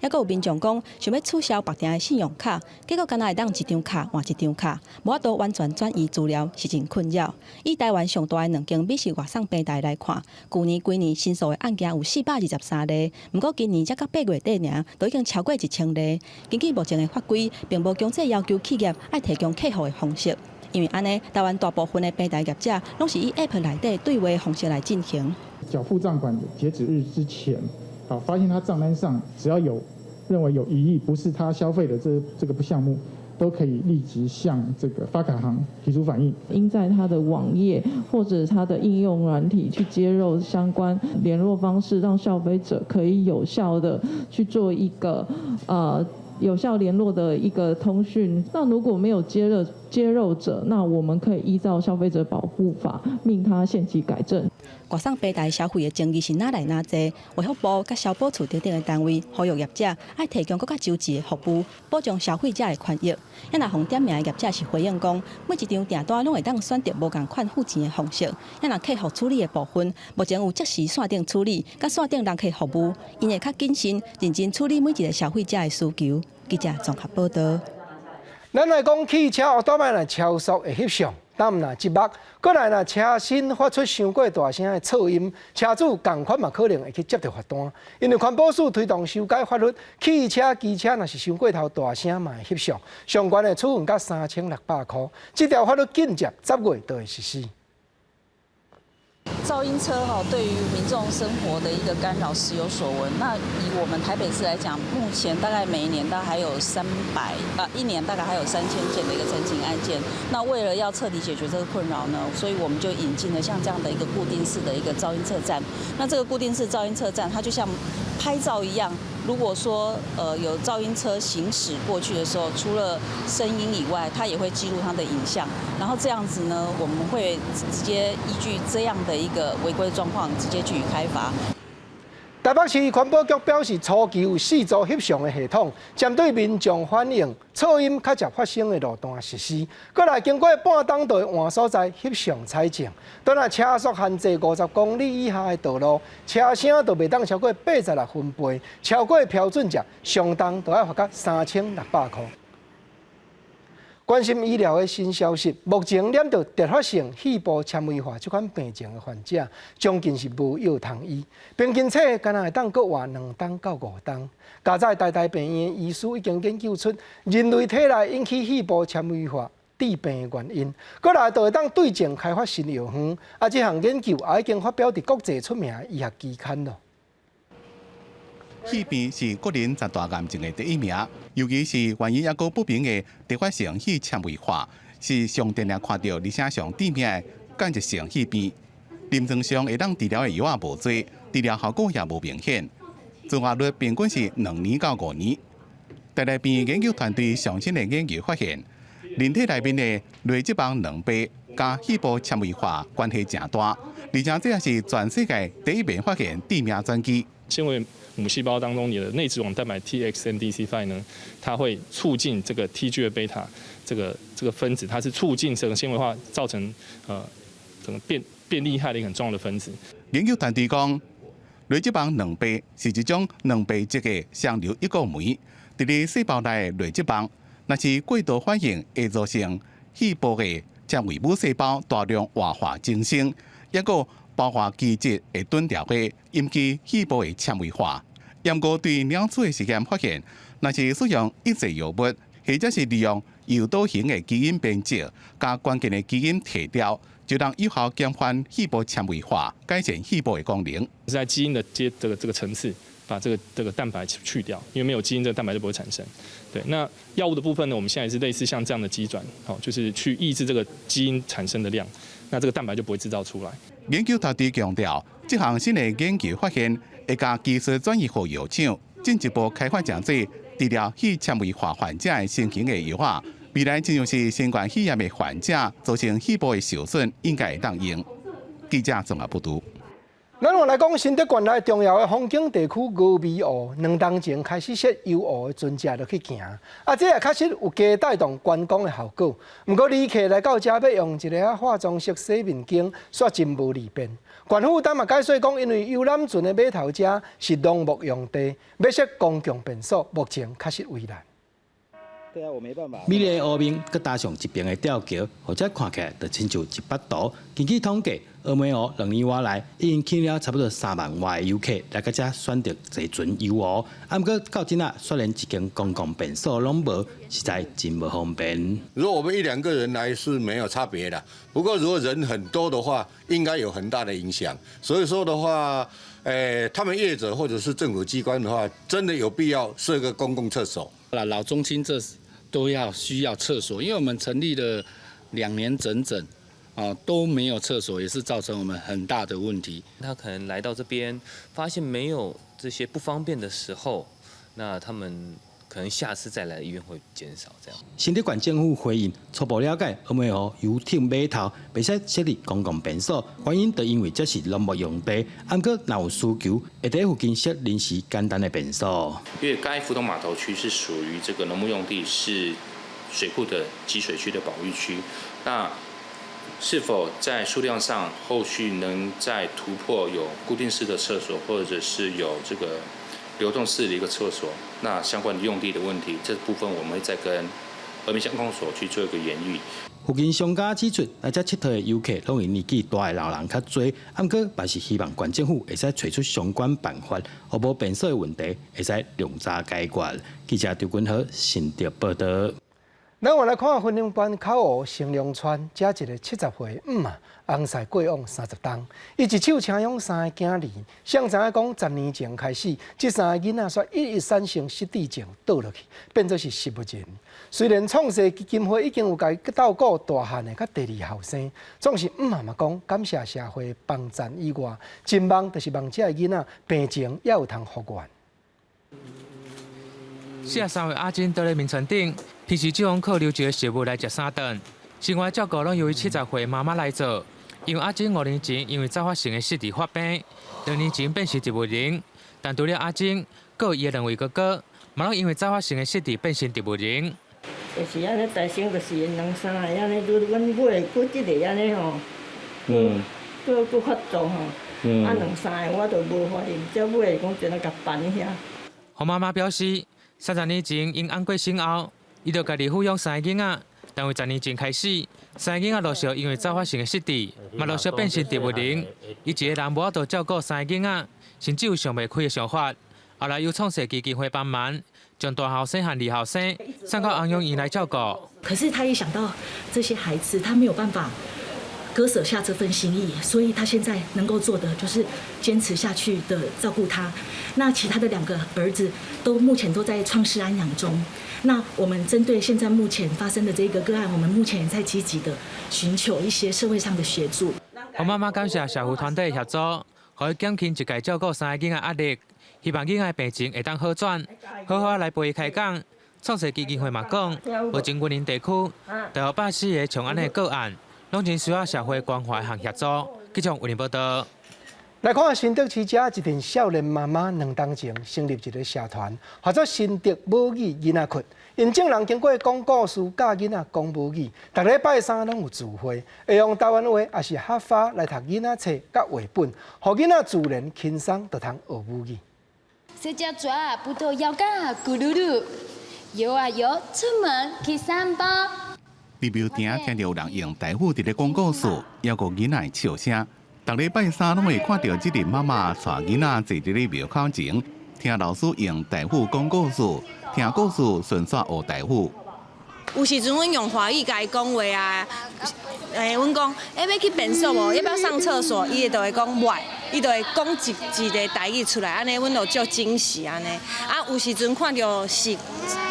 抑閣有民眾講，想欲取消縛定的信用卡，結果干焦會當一張卡換一張卡，無法度完全轉移資料，是真困擾。以台灣上大的兩間美食外送平台來看，舊年規年申訴的案件有423例，毋過今年才到8月底爾，就已經超過1000例。根據目前的法規，並無強制要求企業愛提供客戶的方式，因為按呢，台灣大部分的平台業者攏是以 App 內底對話方式來進行。繳付賬款截止日之前，好，發現他賬單上只要有認為有疑義，不是他消費的這個項目，都可以立即向這個發卡行提出反映。應在他的網頁或者他的應用軟體去揭露相關聯絡方式，讓消費者可以有效的去做一個有效聯絡的一個通訊。那如果沒有揭露者，那我們可以依照消費者保護法命他限期改正。外送平台消費的爭議是哪來哪濟，衛福部佮消保處等等的單位呼籲業者愛提供閣較周全的服務，保障消費者的權益。也若予點名的業者是回應講，每一張訂單攏會當選擇無仝款付錢的方式。也若客戶處理的部分，目前有即時線頂處理，佮線頂人客服務，𪜶會較謹慎、認真處理每一個消費者的需求。記者綜合報導。咱來講汽車歐多擺若超速會翕相，但毋若這目，閣來若車身發出傷過大聲的噪音，車主仝款嘛可能會去接著罰單。因為環保署推動修改法律，汽車、機車若是傷過頭大聲嘛會翕相，上懸的處分到3600箍。這條法律緊接10月就會實施。噪音車哈，對於民眾生活的一個干擾時有所聞。那以我們台北市來講，目前大概每一年大概還有300啊，一年大概還有3000件的一個陳情案件。那為了要徹底解決這個困擾呢，所以我們就引進了像這樣的一個固定式的一個噪音測站。那這個固定式噪音測站，它就像拍照一樣。如果說有噪音車行駛過去的時候，除了聲音以外，它也會記錄它的影像。然後這樣子呢，我們會直接依據這樣的一個違規狀況，直接去開罰。台北市環保局表示，初期有四組翕相的系統，針對民眾反映噪音較常發生的路段實施。閣來經過半鐘就會換所在翕相採證。當若車速限制50公里以下的道路，車聲就袂當超過86分貝，超過標準值，相當就愛罰到3600箍。關心醫療的新消息，目前染著特發性肺部纖維化這款病症的患者，將近是無藥通醫。平均歲干焦會當閣活2冬到5冬。佳哉台大病院的醫師已經研究出人類體內引起肺部纖維化致病的原因，閣來就會當對症開發新藥方。啊，這項研究也已經發表佇國際出名的醫學期刊囉。肺病是國人十大癌症的第一名，尤其是原因猶閣不明的特發性肺纖維化，是上定定看著，而且上致命的間質性肺病。臨床上會當治療的藥仔無濟，治療效果也無明顯，存活率平均是2年到5年。台大病院研究團隊上新的研究發現，人體內面的類脂肪兩倍佮肺部纖維化關係誠大，而且這也是全世界第一遍發現致命轉機。纖維母細胞當中，你的內質網蛋白 TXNDC5 呢，它會促進這個 TGF 貝塔這個分子，它是促進這個纖維化造成整個變厲害的一個很重要的分子。研究團隊講，類脂肪兩倍是一種蛋白質的雙硫異構酶，佇咧細胞內的類脂肪，若是過度反應，會造成肺部的纖維母細胞大量活化增生，抑閣包括基質會轉調會引起肺部的纖維化，不過對老鼠的實驗發現，若是使用抑制藥物，或者是利用誘導型的基因編輯，將關鍵的基因提掉，就能有效減緩肺部纖維化，改善肺部的功能。是在基因的接這個層次，把這個蛋白去掉，因為沒有基因，這個蛋白就不會產生。對，那藥物的部分呢，我們現在是類似像這樣的機轉，好，就是去抑制這個基因產生的量，那這個蛋白就不會製造出來。研究團隊強調，這項新的研究發現，會將技術轉移予藥廠，進一步開發成做治療肺纖維化患者的新型的藥啊。未來親像是新冠肺炎的患者造成肺部的受損，應該會當用。記者綜合報導。咱話來講，新竹縣內重要的風景地區峨眉湖，兩冬前開始設遊湖的船隻落去行，啊，這也確實有加帶動觀光的效果。毋過旅客來到遮欲用一个化妝室洗面間，煞真無利便。縣府當嘛解說講，因為遊覽船的碼頭遮是農牧用地，欲設公共便所，目前確實為難。對啊，我沒辦法。美麗的湖面，閣搭上一邊的吊橋，予遮看起來就親像一幅圖。根據統計，峨眉湖兩年外來已經吸引了差不多3萬外的遊客來到遮選擇坐船遊湖。啊，毋過到這仔，煞連一間公共便所攏無，實在真無方便。如果我們一兩個人來是沒有差別的，不過如果人很多的話，應該有很大的影響。所以說的話，他們業者或者是政府機關的話，真的有必要設個公共廁所。老中青這都要需要廁所，因為我們成立了2年整整，啊都沒有廁所，也是造成我們很大的問題。他可能來到這邊，發現沒有這些不方便的時候，那他們可能下次再來意願會減少。這樣。新竹縣政府回應，初步了解，峨眉湖遊艇碼頭袂使設立公共便所，原因就因為這是農牧用地，毋過若有需求，會佇附近設臨時簡單的便所。因為該浮動碼頭區是屬於這個農牧用地，是水庫的集水區的保育區，那是否在數量上後續能再突破有固定式的廁所，或者是有這個流動式的一個廁所，那相關的用地的問題，這部分我們會再跟峨眉鄉公所去做一個研議。附近商家指出，來遮𨑨迌的遊客攏會年紀大的老人較濟，毋過嘛是希望縣政府會使揣出相關辦法，予無便所的問題會使量早解決。記者張君豪新竹報導。咱來看雲林縣口湖新龍村，遮一個70歲姆媽，尪婿過往30冬，伊一手請養三个囝兒，誰知影講10年前開始，這三个囡仔煞一一產生失智症倒落去，變做是植物人。雖然創世基金會已經有共伊照顧大漢的佮第二後生，總是姆媽嘛講感謝社會幫贊以外，真望就是望這个囡仔病情猶有通復原。43歲阿珍倒咧眠床頂，平時只攏靠留一个食物來食三頓，生活照顧攏由伊70歲媽媽來做。因為阿珍5年前因為早發性的失智發病，2年前變成植物人。但除了阿珍，閣有伊的兩位哥哥，嘛攏因為早發性的失智變成植物人。就是按呢，大聲就是𪜶兩三个按呢，愈阮尾閣這个按呢吼，閣閣發作吼，啊兩三個我就無發現，才尾講怎啊共扳遐。洪媽媽表示，30年前𪜶翁過身後，伊就家己撫養三个囡仔。但為10年前開始，三個囡仔陸續因為早發性的失智，嘛陸續變成植物人。伊一個人無法度照顧三個囡仔，甚至有想袂開的想法。後來由創世基金會幫忙，將大後生和二後生送到安養院來照顧。可是他一想到這些孩子，他沒有辦法割捨下這份心意，所以他現在能夠做的就是堅持下去的照顧他。那其他的兩個兒子都目前都在創世安養中。那我們針對現在目前發生的這個個案，我們目前也在積極的尋求一些社會上的協助。洪媽媽感謝社福團隊的協助，予伊減輕一家照顧三個囡仔壓力，希望囡仔病情會當好轉，好好來陪伊開講。創世基金會嘛講，目前雲林地區大約140個像按呢的個案，攏真需要社會關懷和協助。記者雲林報導。來看新竹市遮一陣少年媽媽兩冬前成立一個社團，號做新竹母語囡仔窟。𪜶眾人經過講故事教囡仔講母語，逐禮拜三攏有聚會，會用台灣話抑是客話來讀囡仔冊佮繪本，予囡仔自然輕鬆就通學母語。細隻蛇不都搖甲咕嚕嚕，搖啊搖，出門去散步。佇廟埕聽著有人用台語佇咧講故事，猶閣囡仔的笑聲。逐禮拜三攏會看著這陣媽媽帶囡仔坐佇咧廟口前，聽老師用台語講故事，聽故事順紲學台語。有時陣阮用華語共伊講話啊，阮講，欲去便所無？欲不欲上廁所？伊就會講欲，伊就會講一個台語出來，按呢阮就足驚喜按呢。啊，有時陣看著是，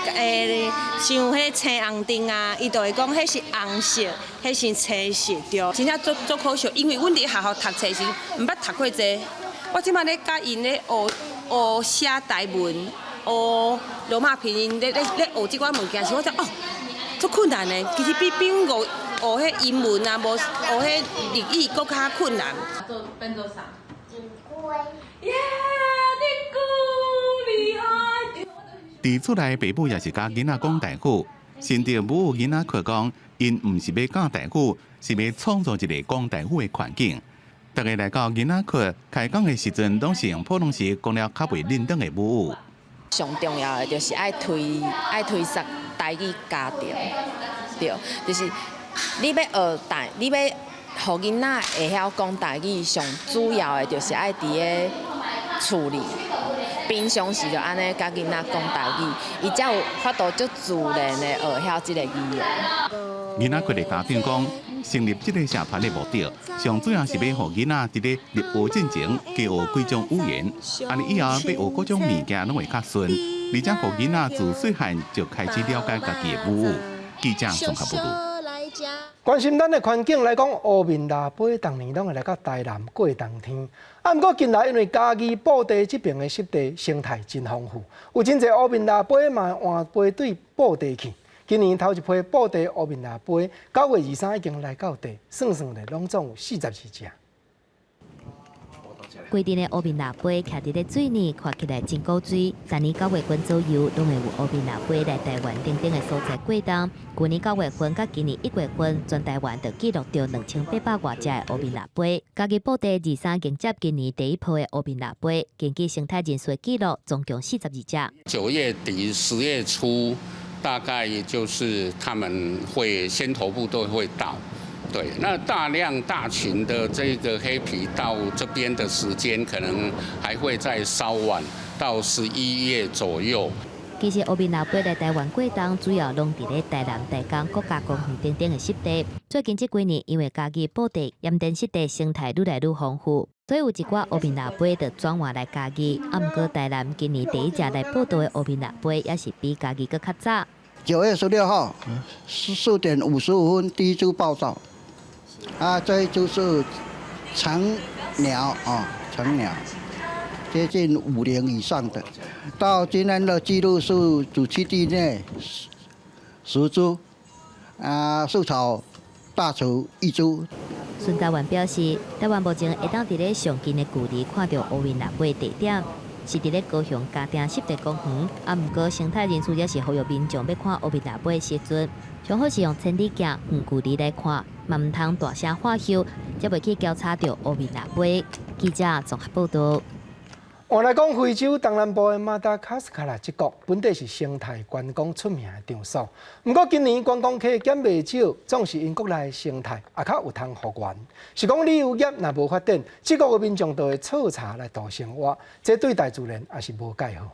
像彼青紅燈啊，伊就會講彼是紅色，彼是青色，對。真正足足可惜，因為阮佇學校讀冊時，毋捌讀過這個。我這擺咧佮𪜶咧學學寫台文，學羅馬拼音，咧咧咧學這寡物件時，我才哦，足困難的。其實比阮學學彼英文啊，無學彼日語閣較困難。做變做啥？金龜。耶，你夠厲害！佇厝內，爸母也是佮囡仔講台語。新竹母語囡仔課講，𪜶毋是欲教台語，是欲創造一个講台語的環境。逐家來到囡仔課開講的時陣，攏是用普通時講了較袂輪轉的母語。上重要的就是愛推捒台語家庭，對，就是你欲學台，你欲予囡仔會曉講台語，上主要的就是愛佇咧厝裡，平常時就按呢佮囡仔講台語，伊才有法度足自然的學曉這个語言。囡仔課的家長講，成立這个社團的目的，上主要是欲予囡仔佇咧入學進前，加學幾種語言，按呢以後欲學各種物件攏會較順，而且予囡仔自細漢就開始了解家己的母語。記者綜合報導。關心咱的環境來講，烏面蜊筊逐年攏會來到台南過冬天。啊，毋過近來因為嘉義布袋這爿的濕地生態真豐富，有真濟烏面蜊筊嘛換飛對布袋去。今年頭一批布袋烏面蜊筊，9月23已經來到地，算算咧，攏總有42隻。規陣的烏面蜊筊徛佇咧水裡，看起來真古錐。逐年9月份左右，攏會有烏面蜊筊來台灣等等的所在過冬。舊年9月份佮今年1月份，全台灣就記錄著2800外隻的烏面蜊筊。嘉義布袋23迎接今年第一波的烏面蜊筊，根據生態人士的記錄，總共42隻。9月底10月初，大概就是他們會先頭部隊會到。對，那大量大群的這個黑皮到這邊的時間，可能還會再稍晚，到11月左右。其實烏面蜊筊來台灣過冬，主要攏佇咧台南、台江國家公園等等的濕地。最近這幾年，因為嘉義布袋鹽田濕地生態愈來愈豐富，所以有一寡烏面蜊筊就轉換來嘉義。啊，毋過台南今年第一隻來報到的烏面蜊筊，也是比嘉義閣較早。9月16號4點55分，第一隻報到。啊，這一隻是成鳥啊，成鳥，接近5齡以上的。到今天的記錄是主棲地內10隻，啊，樹草大厝一隻。孫達元表示，台灣目前會當佇咧上近的距離看著烏面蜊筊地點，是佇咧高雄嘉定濕地公園。啊，毋過生態人士也是呼籲民眾欲看烏面蜊筊時陣，上好是用千里鏡遠距離來看，嘛毋通大聲喝唏，才袂去交叉著烏面蜊筊。記者綜合報導。換來講，非洲東南部的馬達加斯加拉這國，本底是生態觀光出名的場所。毋過今年觀光客減袂少，總是𪜶國內生態也較有通復原。是講旅遊業若無發展，這國的民眾就會剉柴來度生活，這對大自然也是無蓋好。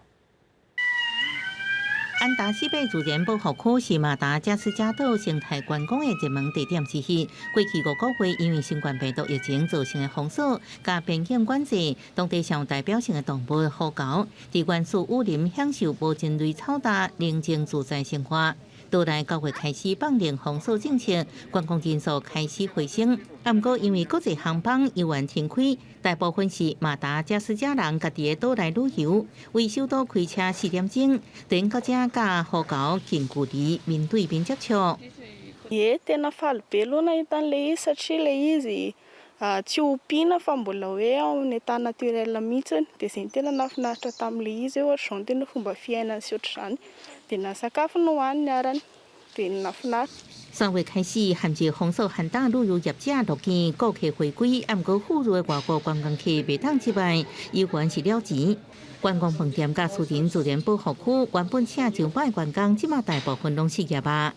安達西貝自然保護區是馬達加斯加島生態觀光的熱門地點之一。過去5個月，因為新冠病毒疫情造成的封鎖佮邊境管制，當地上有代表性的動物虎猴，佇原始雨林享受無人類吵雜、寧靜自在生活。島內9月開始放零封鎖政策，觀光人數開始回升。毋過因為國際航班猶原停開，大部分是馬達加斯加人家己佇島內旅遊，為首都開車4點鐘，轉到遮佮虎猴近距離面對面接觸。 Ie, tena faly be aloha nahita an'ilay izy satria ilay izy tsy ompiana fa mbola hoe ao amin'ny état naturel mihitsy dia izay no tena nahafinaritra tamin'ilay izy hoe ohatr'izao no tena fomba fiainany sy ohatr'izany dia na sakafo no hohaniny arany dia nahafinaritra. 3月開始，限制封鎖限打旅遊業者樂見顧客回歸，毋過赴日的外國觀光客袂當入來，猶原是了錢。觀光飯店佮私人自然保護區原本請上百員工，這馬大部分攏失業啊。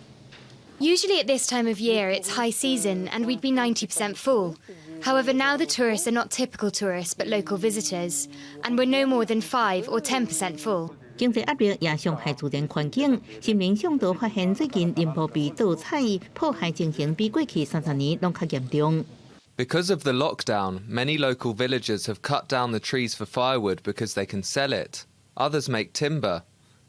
Usually at this time of year it's high season and we'd be 90% full. However, now the tourists are not typical tourists but local visitors, and we're no more than 5 or 10% full. 經濟壓力也傷害自然環境。森林向導發現，最近林木被盜採破壞情形比過去30年攏較嚴重。 Because of the lockdown, many local villagers have cut down the trees for firewood because they can sell it. Others make timber.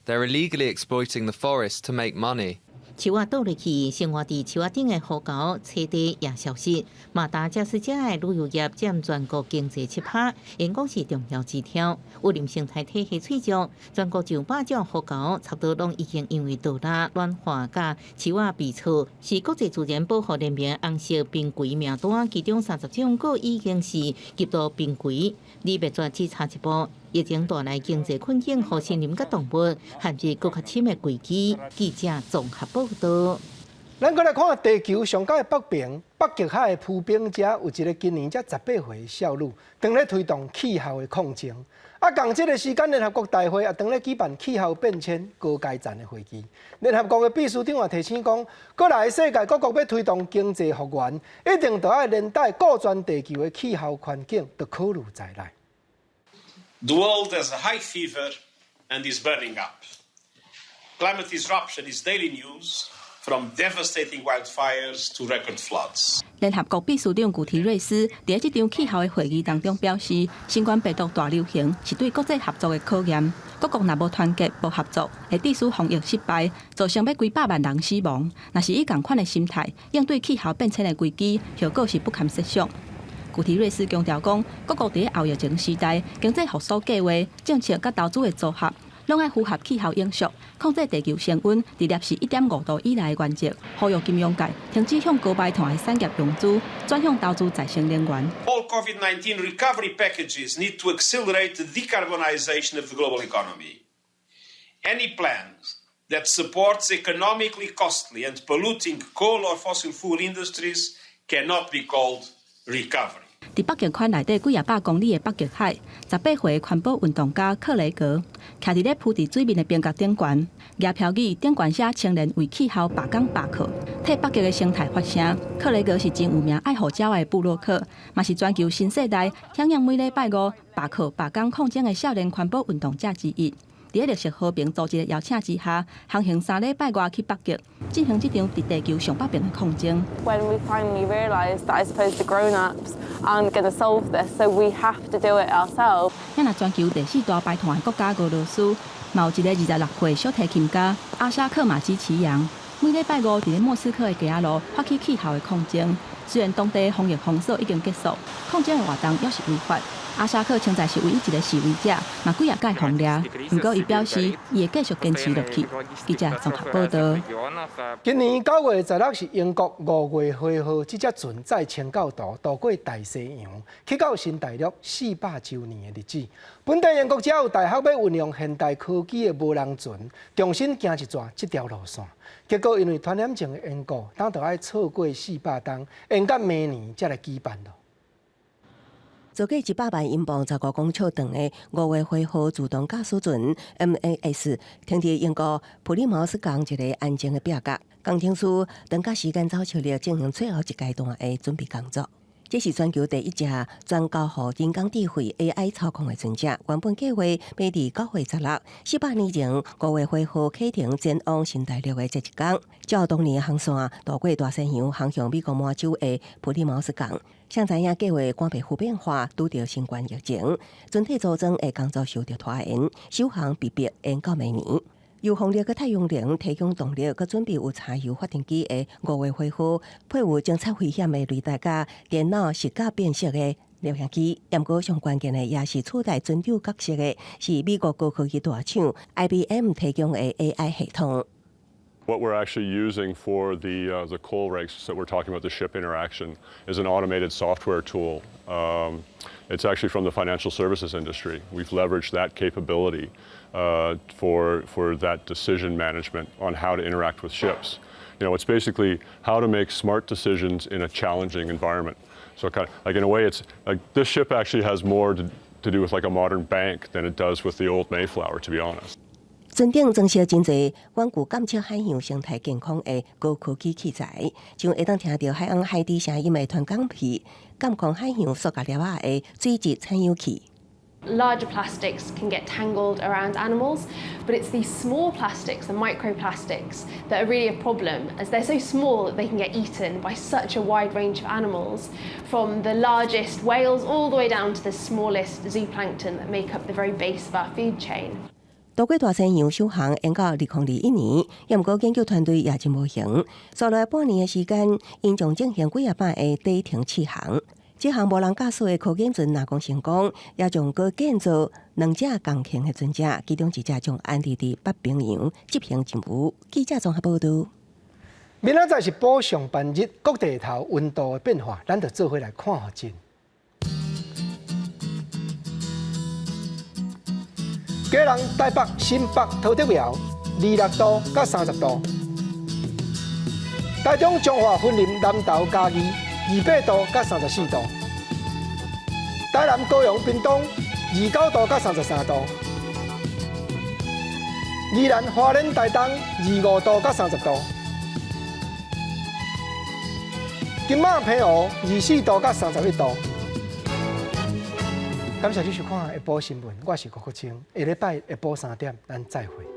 They're illegally exploiting the forest to make money. 樹仔倒落去，生活佇樹仔頂的虎猴棲地也消失。馬達加斯加的旅遊業佔全國經濟7%，應講是重要支柱。雨林生態體系脆弱，全國上百種虎猴差不多攏已經因為盜獵、暖化佮樹仔被鑿，是國際自然保護聯盟紅色瀕危名單其中30種，閣已經是極度瀕危，離滅絕只差一步。疫情帶來經濟困境，予森林佮動物陷入閣較深的危機。記者綜合報導。咱閣來看地球上蓋北邊北極海的浮冰遮有一个今年才18歲的少女，正咧推動氣候的抗爭。啊，仝這个時間，聯合國大會也正咧舉辦氣候變遷高階層的會議。聯合國的秘書長也提醒講，過來世界各國欲推動經濟復原，一定著愛連帶顧全地球的氣候環境，著考慮在內。 The world has a high fever and is burning up. Climate disruption is daily news, from devastating wildfires to record floods. 聯合國秘書長古提瑞斯佇這場氣候的會議當中表示，新冠病毒大流行是對國際合作的考驗。各國若無團結、無合作，會致使防疫失敗，造成欲幾百萬人死亡。若是以仝款的心態應對氣候變遷的危機，後果是不堪設想。古提瑞斯強調講，各國佇後疫情時代，經濟復甦計劃、政策佮投資的組合，攏愛符合氣候永續，控制地球升溫佇攝氏1.5度以內的原則。呼籲金融界停止向高排碳的產業融資，轉向投資再生能源。 All COVID-19 recovery packages need to accelerate the decarbonization of the global economy. Any plans that supports economically costly and polluting coal or fossil fuel industries cannot be called recovery. 佇北極圈內底幾仔百公里的北極海，18歲的環保運動家克雷格，徛佇咧浮佇水面的冰閣頂懸，舉標語頂懸寫青年為氣候罷工罷課，替北極的生態發聲。克雷格是真有名愛護鳥仔的部落客，嘛是全球新世代響應每禮拜五罷課罷工抗爭的少年環保運動者之一。佇綠色和平組織的邀請之下，航行3禮拜外去北極，進行這場佇地球上北邊的抗爭。 When we finally realised that I suppose the grown-ups aren't going to solve this, so we have to do it ourselves. 若全球第四大排碳的國家俄羅斯，嘛有一个26歲小提琴家阿沙克馬基奇揚，每禮拜五佇咧莫斯科的街仔路發起氣候的抗爭。雖然當地防疫封鎖已經結束，抗爭的活動猶是違法。阿沙克現在是唯一一个示威者，嘛幾仔擺予掠。毋過伊表示，伊會繼續堅持落去。記者綜合報導。今年9月16是英國五月花號這隻船載清教徒渡過大西洋，去到新大陸400週年的日子。本地英國遮有大學欲運用現代科技的無人船，重新行一逝這條路線。結果因為傳染症的緣故，等著愛錯過400冬，延到明年才來舉辦囉。造價100萬英鎊、15公尺長的五月花號自動駕駛船 MAS 停佇英國普利茅斯港一个安靜的壁角，工程師當佮時間走手力進行最後一階段的準備工作。這是全球第一隻全交予人工智慧 AI 操控的船隻。原本計劃欲佇9月16，400年前五月花號啟程前往新大陸的這一天，照當年的航線渡過大西洋，航向美國麻州的普利茅斯港。誰知影計劃趕袂赴變化，拄著新冠疫情，船體組裝的工作受著拖延，首航被迫延到明年。由風力佮太陽能提供動力，閣準備有柴油發電機的五月花號，配有偵測危險的雷達佮電腦視覺辨識的攝影機。毋過上關鍵的，也是取代船長角色的，是美國高科技大廠 IBM 提供的 AI 系統。 What we're actually using for the COLREGs that we're talking about, the ship interaction, is an automated software tool. It's actually from the financial services industry. We've leveraged that capability for that decision management on how to interact with ships. It's basically how to make smart decisions in a challenging environment. So kind of like in a way, it's like this ship actually has more to do with like a modern bank than it does with the old Mayflower, to be honest. 船頂裝設真濟關顧監測海洋生態健康的高科技器材，像會當聽著海洋海底聲音的傳感器，監控海洋塑膠粒仔的水質採樣器。 Larger plastics can get tangled around animals, but it's these small plastics, the microplastics, that are really a problem, as they're so small that they can get eaten by such a wide range of animals, from the largest whales all the way down to the smallest zooplankton that make up the very base of our food chain. 渡過大西洋首航延到2021年，也毋過研究團隊也真無閒，紲落來半年的時間，𪜶將進行幾仔擺的短程試航。這項無人駕駛的科研船若講成功，也將閣建造兩隻仝型的船隻，其中一隻將安置佇北冰洋執行任務。記者綜合報導。明仔載是補上班日，各地頭溫度的變化，咱就做伙來看予真。基隆、台北、新北、桃竹苗，26度佮30度；台中、彰化、雲林、南投、嘉義，28度佮34度；台南、高雄、屏東，29度佮33度；宜蘭、花蓮、台東，25度佮30度；金馬、澎湖，24度佮31度。感謝你收看下晡新聞，我是郭國清。下禮拜下晡3點，咱再會。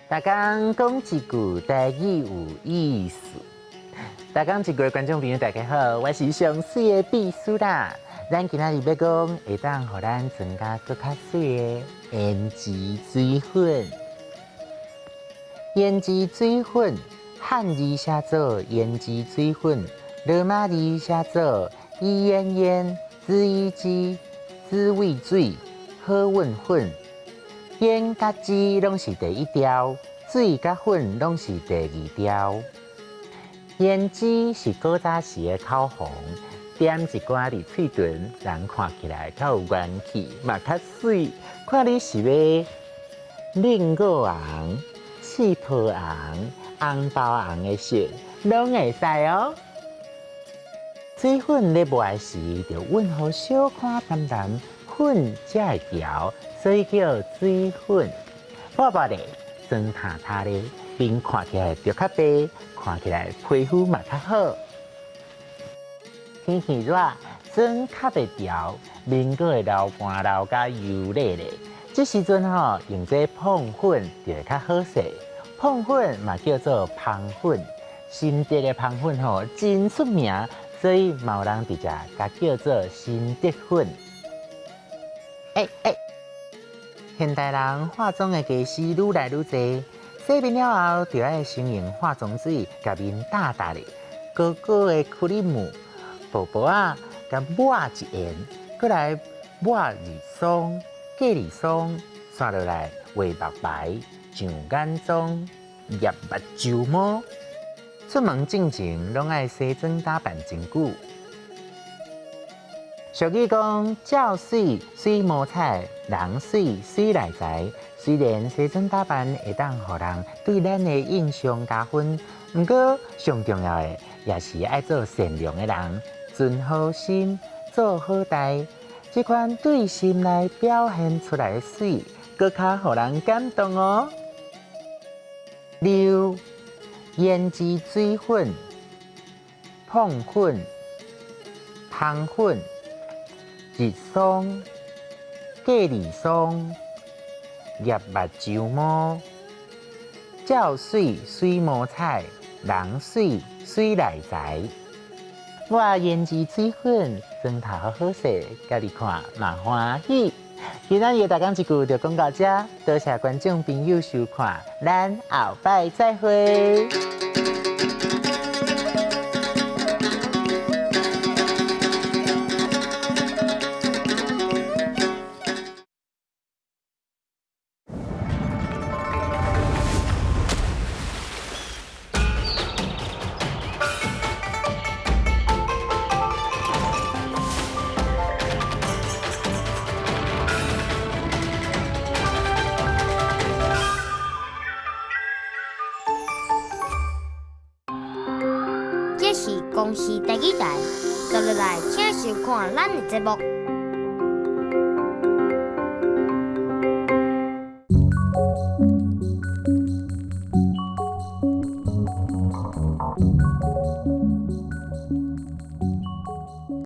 逐工講一句台語有意思。逐工一句的觀眾朋友大家好，我是上媠的秘書啦。咱今仔日欲講會當予咱妝甲閣較媠的胭脂水粉。胭脂水粉，漢字寫做胭脂水粉，羅馬字寫做伊煙煙、紫衣機、紫味水、好運粉。胭佮脂攏是第一調，水佮粉攏是第二調。胭脂是古早時的口紅，點一寡佇喙唇，人看起來較有元氣，嘛較媠。看你是欲檸果紅、刺皮紅、紅包紅的色，攏會使哦。水粉咧抹的時，著溫予小可澹澹，粉才會牢，所以叫水粉。抹抹咧，妝塌塌咧，面看起來就較白，看起來皮膚嘛較好。天氣熱，妝較袂牢，面閣會流汗流甲油膩咧。這時陣吼，用這膨粉就會較好勢。膨粉嘛叫做芳粉，新竹的芳粉吼真出名，所以嘛有人直接共叫做新竹粉。欸欸，現代人化妝的家私愈來愈濟，洗面了後就愛先用化妝水共面打打咧，膏膏的クリーム薄薄仔，共抹一遍，閣來抹日霜、隔日霜，紲落來畫目眉、上眼妝、挹目睭毛。出門進前攏愛西裝打扮真久。俗語講：鳥媠媠無彩，人媠媠內在。雖然西裝打扮會當予人對咱的印象加分，毋過上重要的也是愛做善良的人，存好心，做好代。這款對心內表現出來的媠，閣較予人感動哦。六，胭脂水粉、膨粉、芳粉、日霜、隔日霜、挹目睭毛、鳥媠媠無彩，人媠媠內在。我胭脂水粉，妝頭好勢，家己看嘛歡喜。今仔日的大港一句就講到這，多謝觀眾朋友收看，咱後擺再會。這是公視台語台，接落來請收看咱的節目。